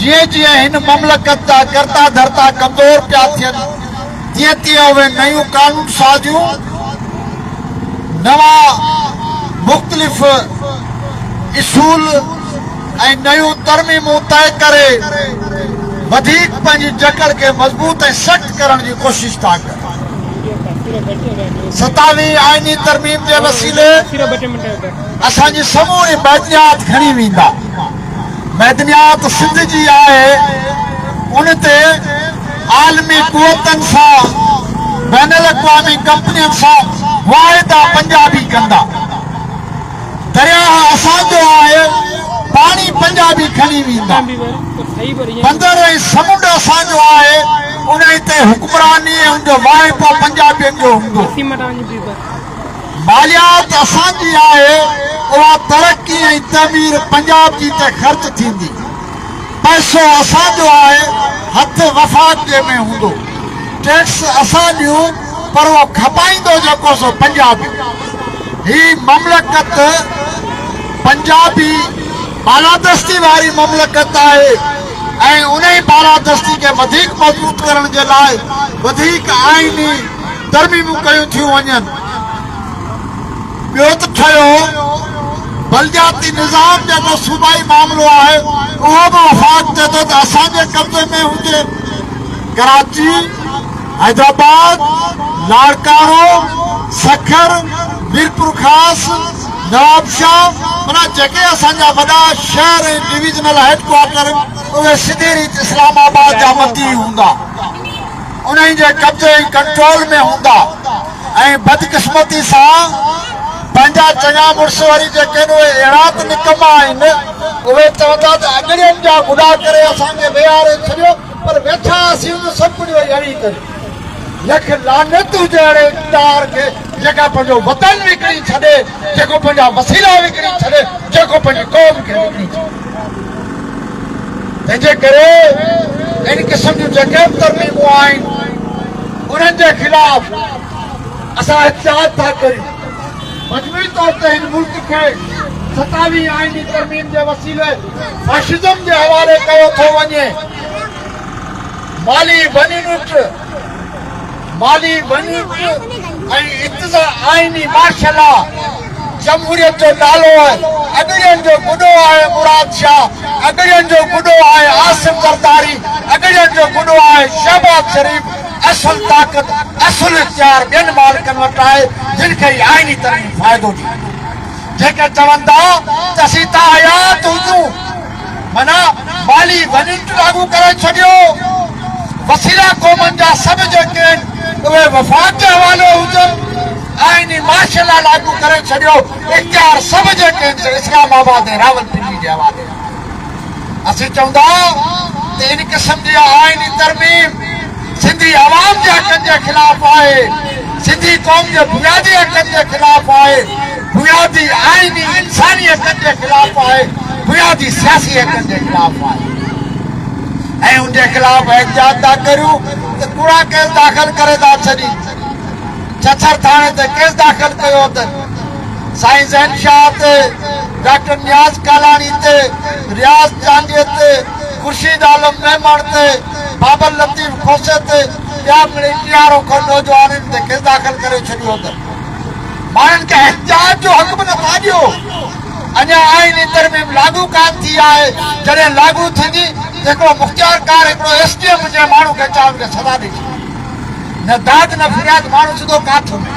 جيئن جيئن هن مملڪت جا ڪرتا ڌرتا ڪمزور پيا ٿين، تيئن تيئن اهي نيون قانون سازيون، نوان مختلف اصول ۽ نيون ترميمون طئي ڪري وڌيڪ پنهنجي جڪڙ کي مضبوط ۽ سخت ڪرڻ جي ڪوشش ٿا ڪن. ستاويهين آئيني ترميم جي وسيلي اسان جي سموري معدنيات کڻي ويندا. معدنيات سنڌ جي آهي، ان تي عالمي قوتن سان، بين الاقوامي ڪمپنين سان معاهدا پنجابي ڪندا. درياهه اسان جو آهي، پاڻي پنجابي کڻي ويندا. بندر ۽ سمنڊ اسان جو آهي، انهي تي حڪمراني ۽ ان جو واهپو پنجابين جو هوندو. ماليات اسان جي آهي، اها ترقي ۽ تعمير پنجاب جي تي خرچ ٿيندي. پئسو اسان جو آهي، هٿ وفاق جي ۾ هوندو. ٽيڪس اسان ڏيون پر اهو کپائيندو جيڪو سو پنجابي. هي مملڪت پنجابي بالادستي واري مملڪت آهي ۽ انهي بالادستي کي وڌيڪ مضبوط ڪرڻ جي لاء وڌيڪ آئيني ترميمون ڪيون ٿيون وڃن. ٻيو ته ٺهيو بلدياتي نظام جيڪو صوبائي معاملو آهي اهو به وفاق چئي ٿو ته اسان جي قبضي ۾ هجي. ڪراچي، حيدرآباد، لاڙڪاڻو، سکر، ميرپورخاص، نوابشاهه معنيٰ جيڪي اسان جا وڏا شهر ۽ ڊويزنل هيڊ ڪوارٽر آهن اهي سڌي ريت اسلام آباد جا متي هوندا. انهن جي قبضي ۽ ڪنٽرول ۾ هوندا ۽ بدقسمتي سان پنهنجا چڱا مڙس وري جيڪي آهن اهي اهڙا ته نڪما آهن اهي چوندا ته اڳڙين جا گڏا ڪري اسان کي ويهاري ڇڏيو پر ويٺا اسين هجون سڀ ڪجهه وري اڙي ڪريون. لک لعنت هجي اهڙي اقتدار کي جيڪا پنهنجو وطن وڪڻي ڇڏي، جيڪو پنهنجا وسيلا وڪڻي ڇڏي، جيڪو پنهنجي قوم کي وڪڻي ڇڏي. تنهن جي ڪري ان قسم جون جيڪي به ترميمون آهن انهن جي خلاف اسان احتجاج ٿا ڪريون. مجموعي طور تي هن ملڪ کي ستاويهين آئيني ترميم جي وسيلي فاشزم جي حوالي ڪيو ٿو وڃي. مالي ون يونٽ، مالي ون يونٽ ۽ انتظا آئيني مارشل لا جمهوريت جو نالو آهي، اڳڙين جو گڏو آهي مراد شاهه، اڳڙين جو گڏو آهي آصف زرداري، اڳڙين جو گڏو آهي شهباز شريف، اصل طاقت، اصل اختيار ٻين مالڪن وٽ آهي جن کي هي آئيني ترميم فائدو ڏيندي. جيڪي چون ٿا ته اسين تاحيات هجون معنيٰ مالي ون يونٽ لاڳو ڪري ڇڏيو، وسيلا قومن جا سڀ جيڪي آهن اهي وفاق جي حوالي هجن، آئيني مارشل لا لاڳو ڪري ڇڏيو، اختيار سڀ جيڪي آهن سي اسلام آباد ۽ راولپنڊي جي حوالي آهن. اسين چئون ٿا ته ان قسم جي آئيني ترميم سنڌي عوام جي حقن جي خلاف آهي، سنڌي قوم جي بنيادي حقن جي خلاف آهي، بنيادي آئيني انساني حقن جي خلاف آهي، بنيادي سياسي حقن جي خلاف آهي ۽ ان جي خلاف احتجاج ٿا ڪريون ته ڪوڙا ڪيس داخل ڪري ٿا ڇڏين. ڇڇر ٿاڻي تي ڪيس داخل ڪيو اٿن. سائين زين شاهه تي، ڊاڪٽر نياز ڪالاڻي تي، رياض چانڊيي تي، خورشيد عالم ميمڻ تي، بابل لطيف کوسي تي ٻيا مڙئي ٽيهارو کن نوجوانن تي ڪيس داخل ڪري ڇڏيو اٿن. ماڻهن کي احتجاج جو حق به نٿا ڏيو. اڃا آئيني ترميم لاڳو ڪانه ٿي آهي، جڏهن لاڳو ٿيندي ته هڪڙو مختيارڪار، هڪڙو ايس ڊي ايم جنهن ماڻهو کي چاهي ان کي سزا ڏئي ڇڏي. نه داد نه فرياد ماڻهو سڌو ڪاٺ ۾.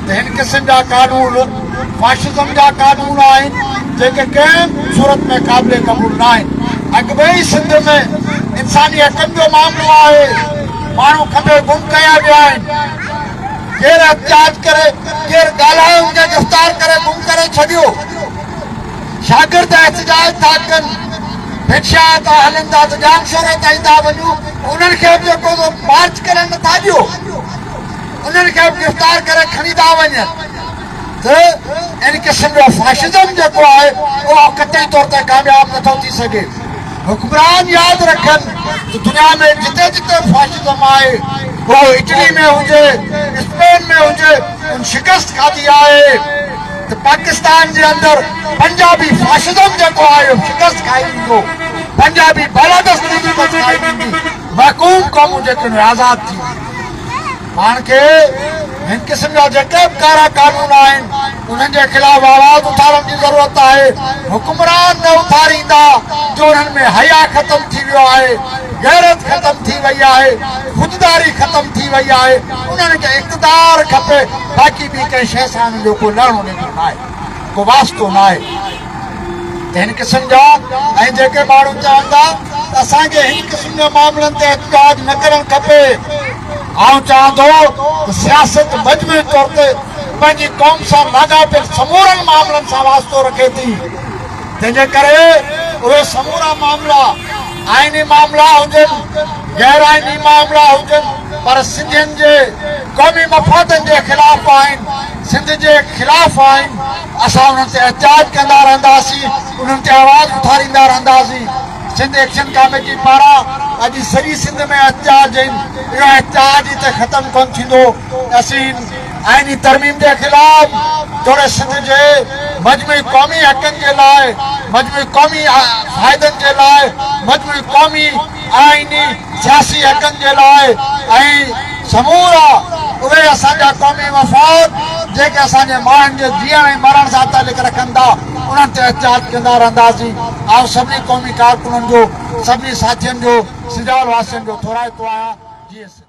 ته هن قسم جا قانون فاشزم جا قانون آهن جيڪي ڪنهن به صورت ۾ قابل قبول نه آهن. اڳ ۾ ئي سنڌ ۾ انساني حقن جو معاملو آهي، ماڻهو کنڀي گم ڪيا ويا آهن، ڪير احتجاج ڪري ڪير ڳالهائي ان کي گرفتار ڪري گم ڪري ڇڏيو. شاگرد احتجاج ٿا ڪن، ڀٽ شاهه تان هلن ٿا ته ڄامشوري تائين ٿا وڃون، انهن کي به جيڪو سو مارچ ڪرڻ نٿا ڏيو. انهن کي به گرفتار ڪري کڻي ٿا وڃن ته ان قسم جو فاشزم جيڪو آهي اهو قطعي طور تي ڪامياب نٿو ٿي سگهي. حڪمران ياد رکن ته دنيا ۾ جتي جتي به فاشزم آهي اهو اٽلي ۾ هجي، اسپين ۾ هجي، ان شڪست کاڌي آهي ته پاڪستان جي اندر پنجابي فاشزم جيڪو آهي اهو شڪست کائي ويندو، پنجابي بالادستي شڪست کائي ويندي، محڪوم قومون جيڪي آهن اهي آزاد ٿي وينديون. پاڻ کي هن قسم جا جيڪي به ڪارا قانون آهن انهن جي خلاف آواز اٿارڻ جي ضرورت آهي، حڪمران نه اٿاريندا جو انهن ۾ حيا ختم ٿي ويو آهي، غيرت ختم ٿي وئي آهي، خودداري ختم ٿي وئي آهي، انهن کي اقتدار کپي باقي ٻي ڪنهن شيء سان انهن جو ڪو لهڻو ڏيڻو ناهي، ڪو واسطو ناهي ته هن قسم جا ۽ جيڪي ماڻهو چون ٿا ته اسان کي هن قسم جي معاملن تي احتجاج نه ڪرڻ کپي، آئون چوان ٿو ته سياست مجموعي طور تي پنهنجي قوم سان لاڳاپيل سمورن معاملن سان واسطو رکي ٿي، تنهن جي ڪري اهي سمورا معاملا آئيني معاملا هجن، غير آئيني معاملا هجن پر سنڌين جي قومي مفادن جي خلاف آهن، سنڌ جي خلاف آهن، اسان انهن تي احتجاج ڪندا رهنداسين، انهن تي آواز اٿاريندا رهنداسين. سنڌ ايڪشن ڪاميٽي پاران اڄ سڄي سنڌ ۾ احتجاج آهن، اهو احتجاج هتي ختم ڪونه ٿيندو، اسين آئيني ترميم جي خلاف توڙي سنڌ جي مجموعي قومي حقن جي لاء، مجموعي قومي فائدن جي لاء، مجموعي قومي آئيني سياسي حقن جي لاء ۽ سمورا اهي اسان جا قومي مفاد جيڪي اسان جي ماڻهن جي جيئڻ ۽ مرڻ سان تعلق رکن ٿا انهن تي احتجاج ڪندا رهنداسين. آئون سڀني قومي ڪارڪنن جو، سڀني ساٿين جو، سجاول واسين جو ٿورائتو آهيان. جيئي سنڌ.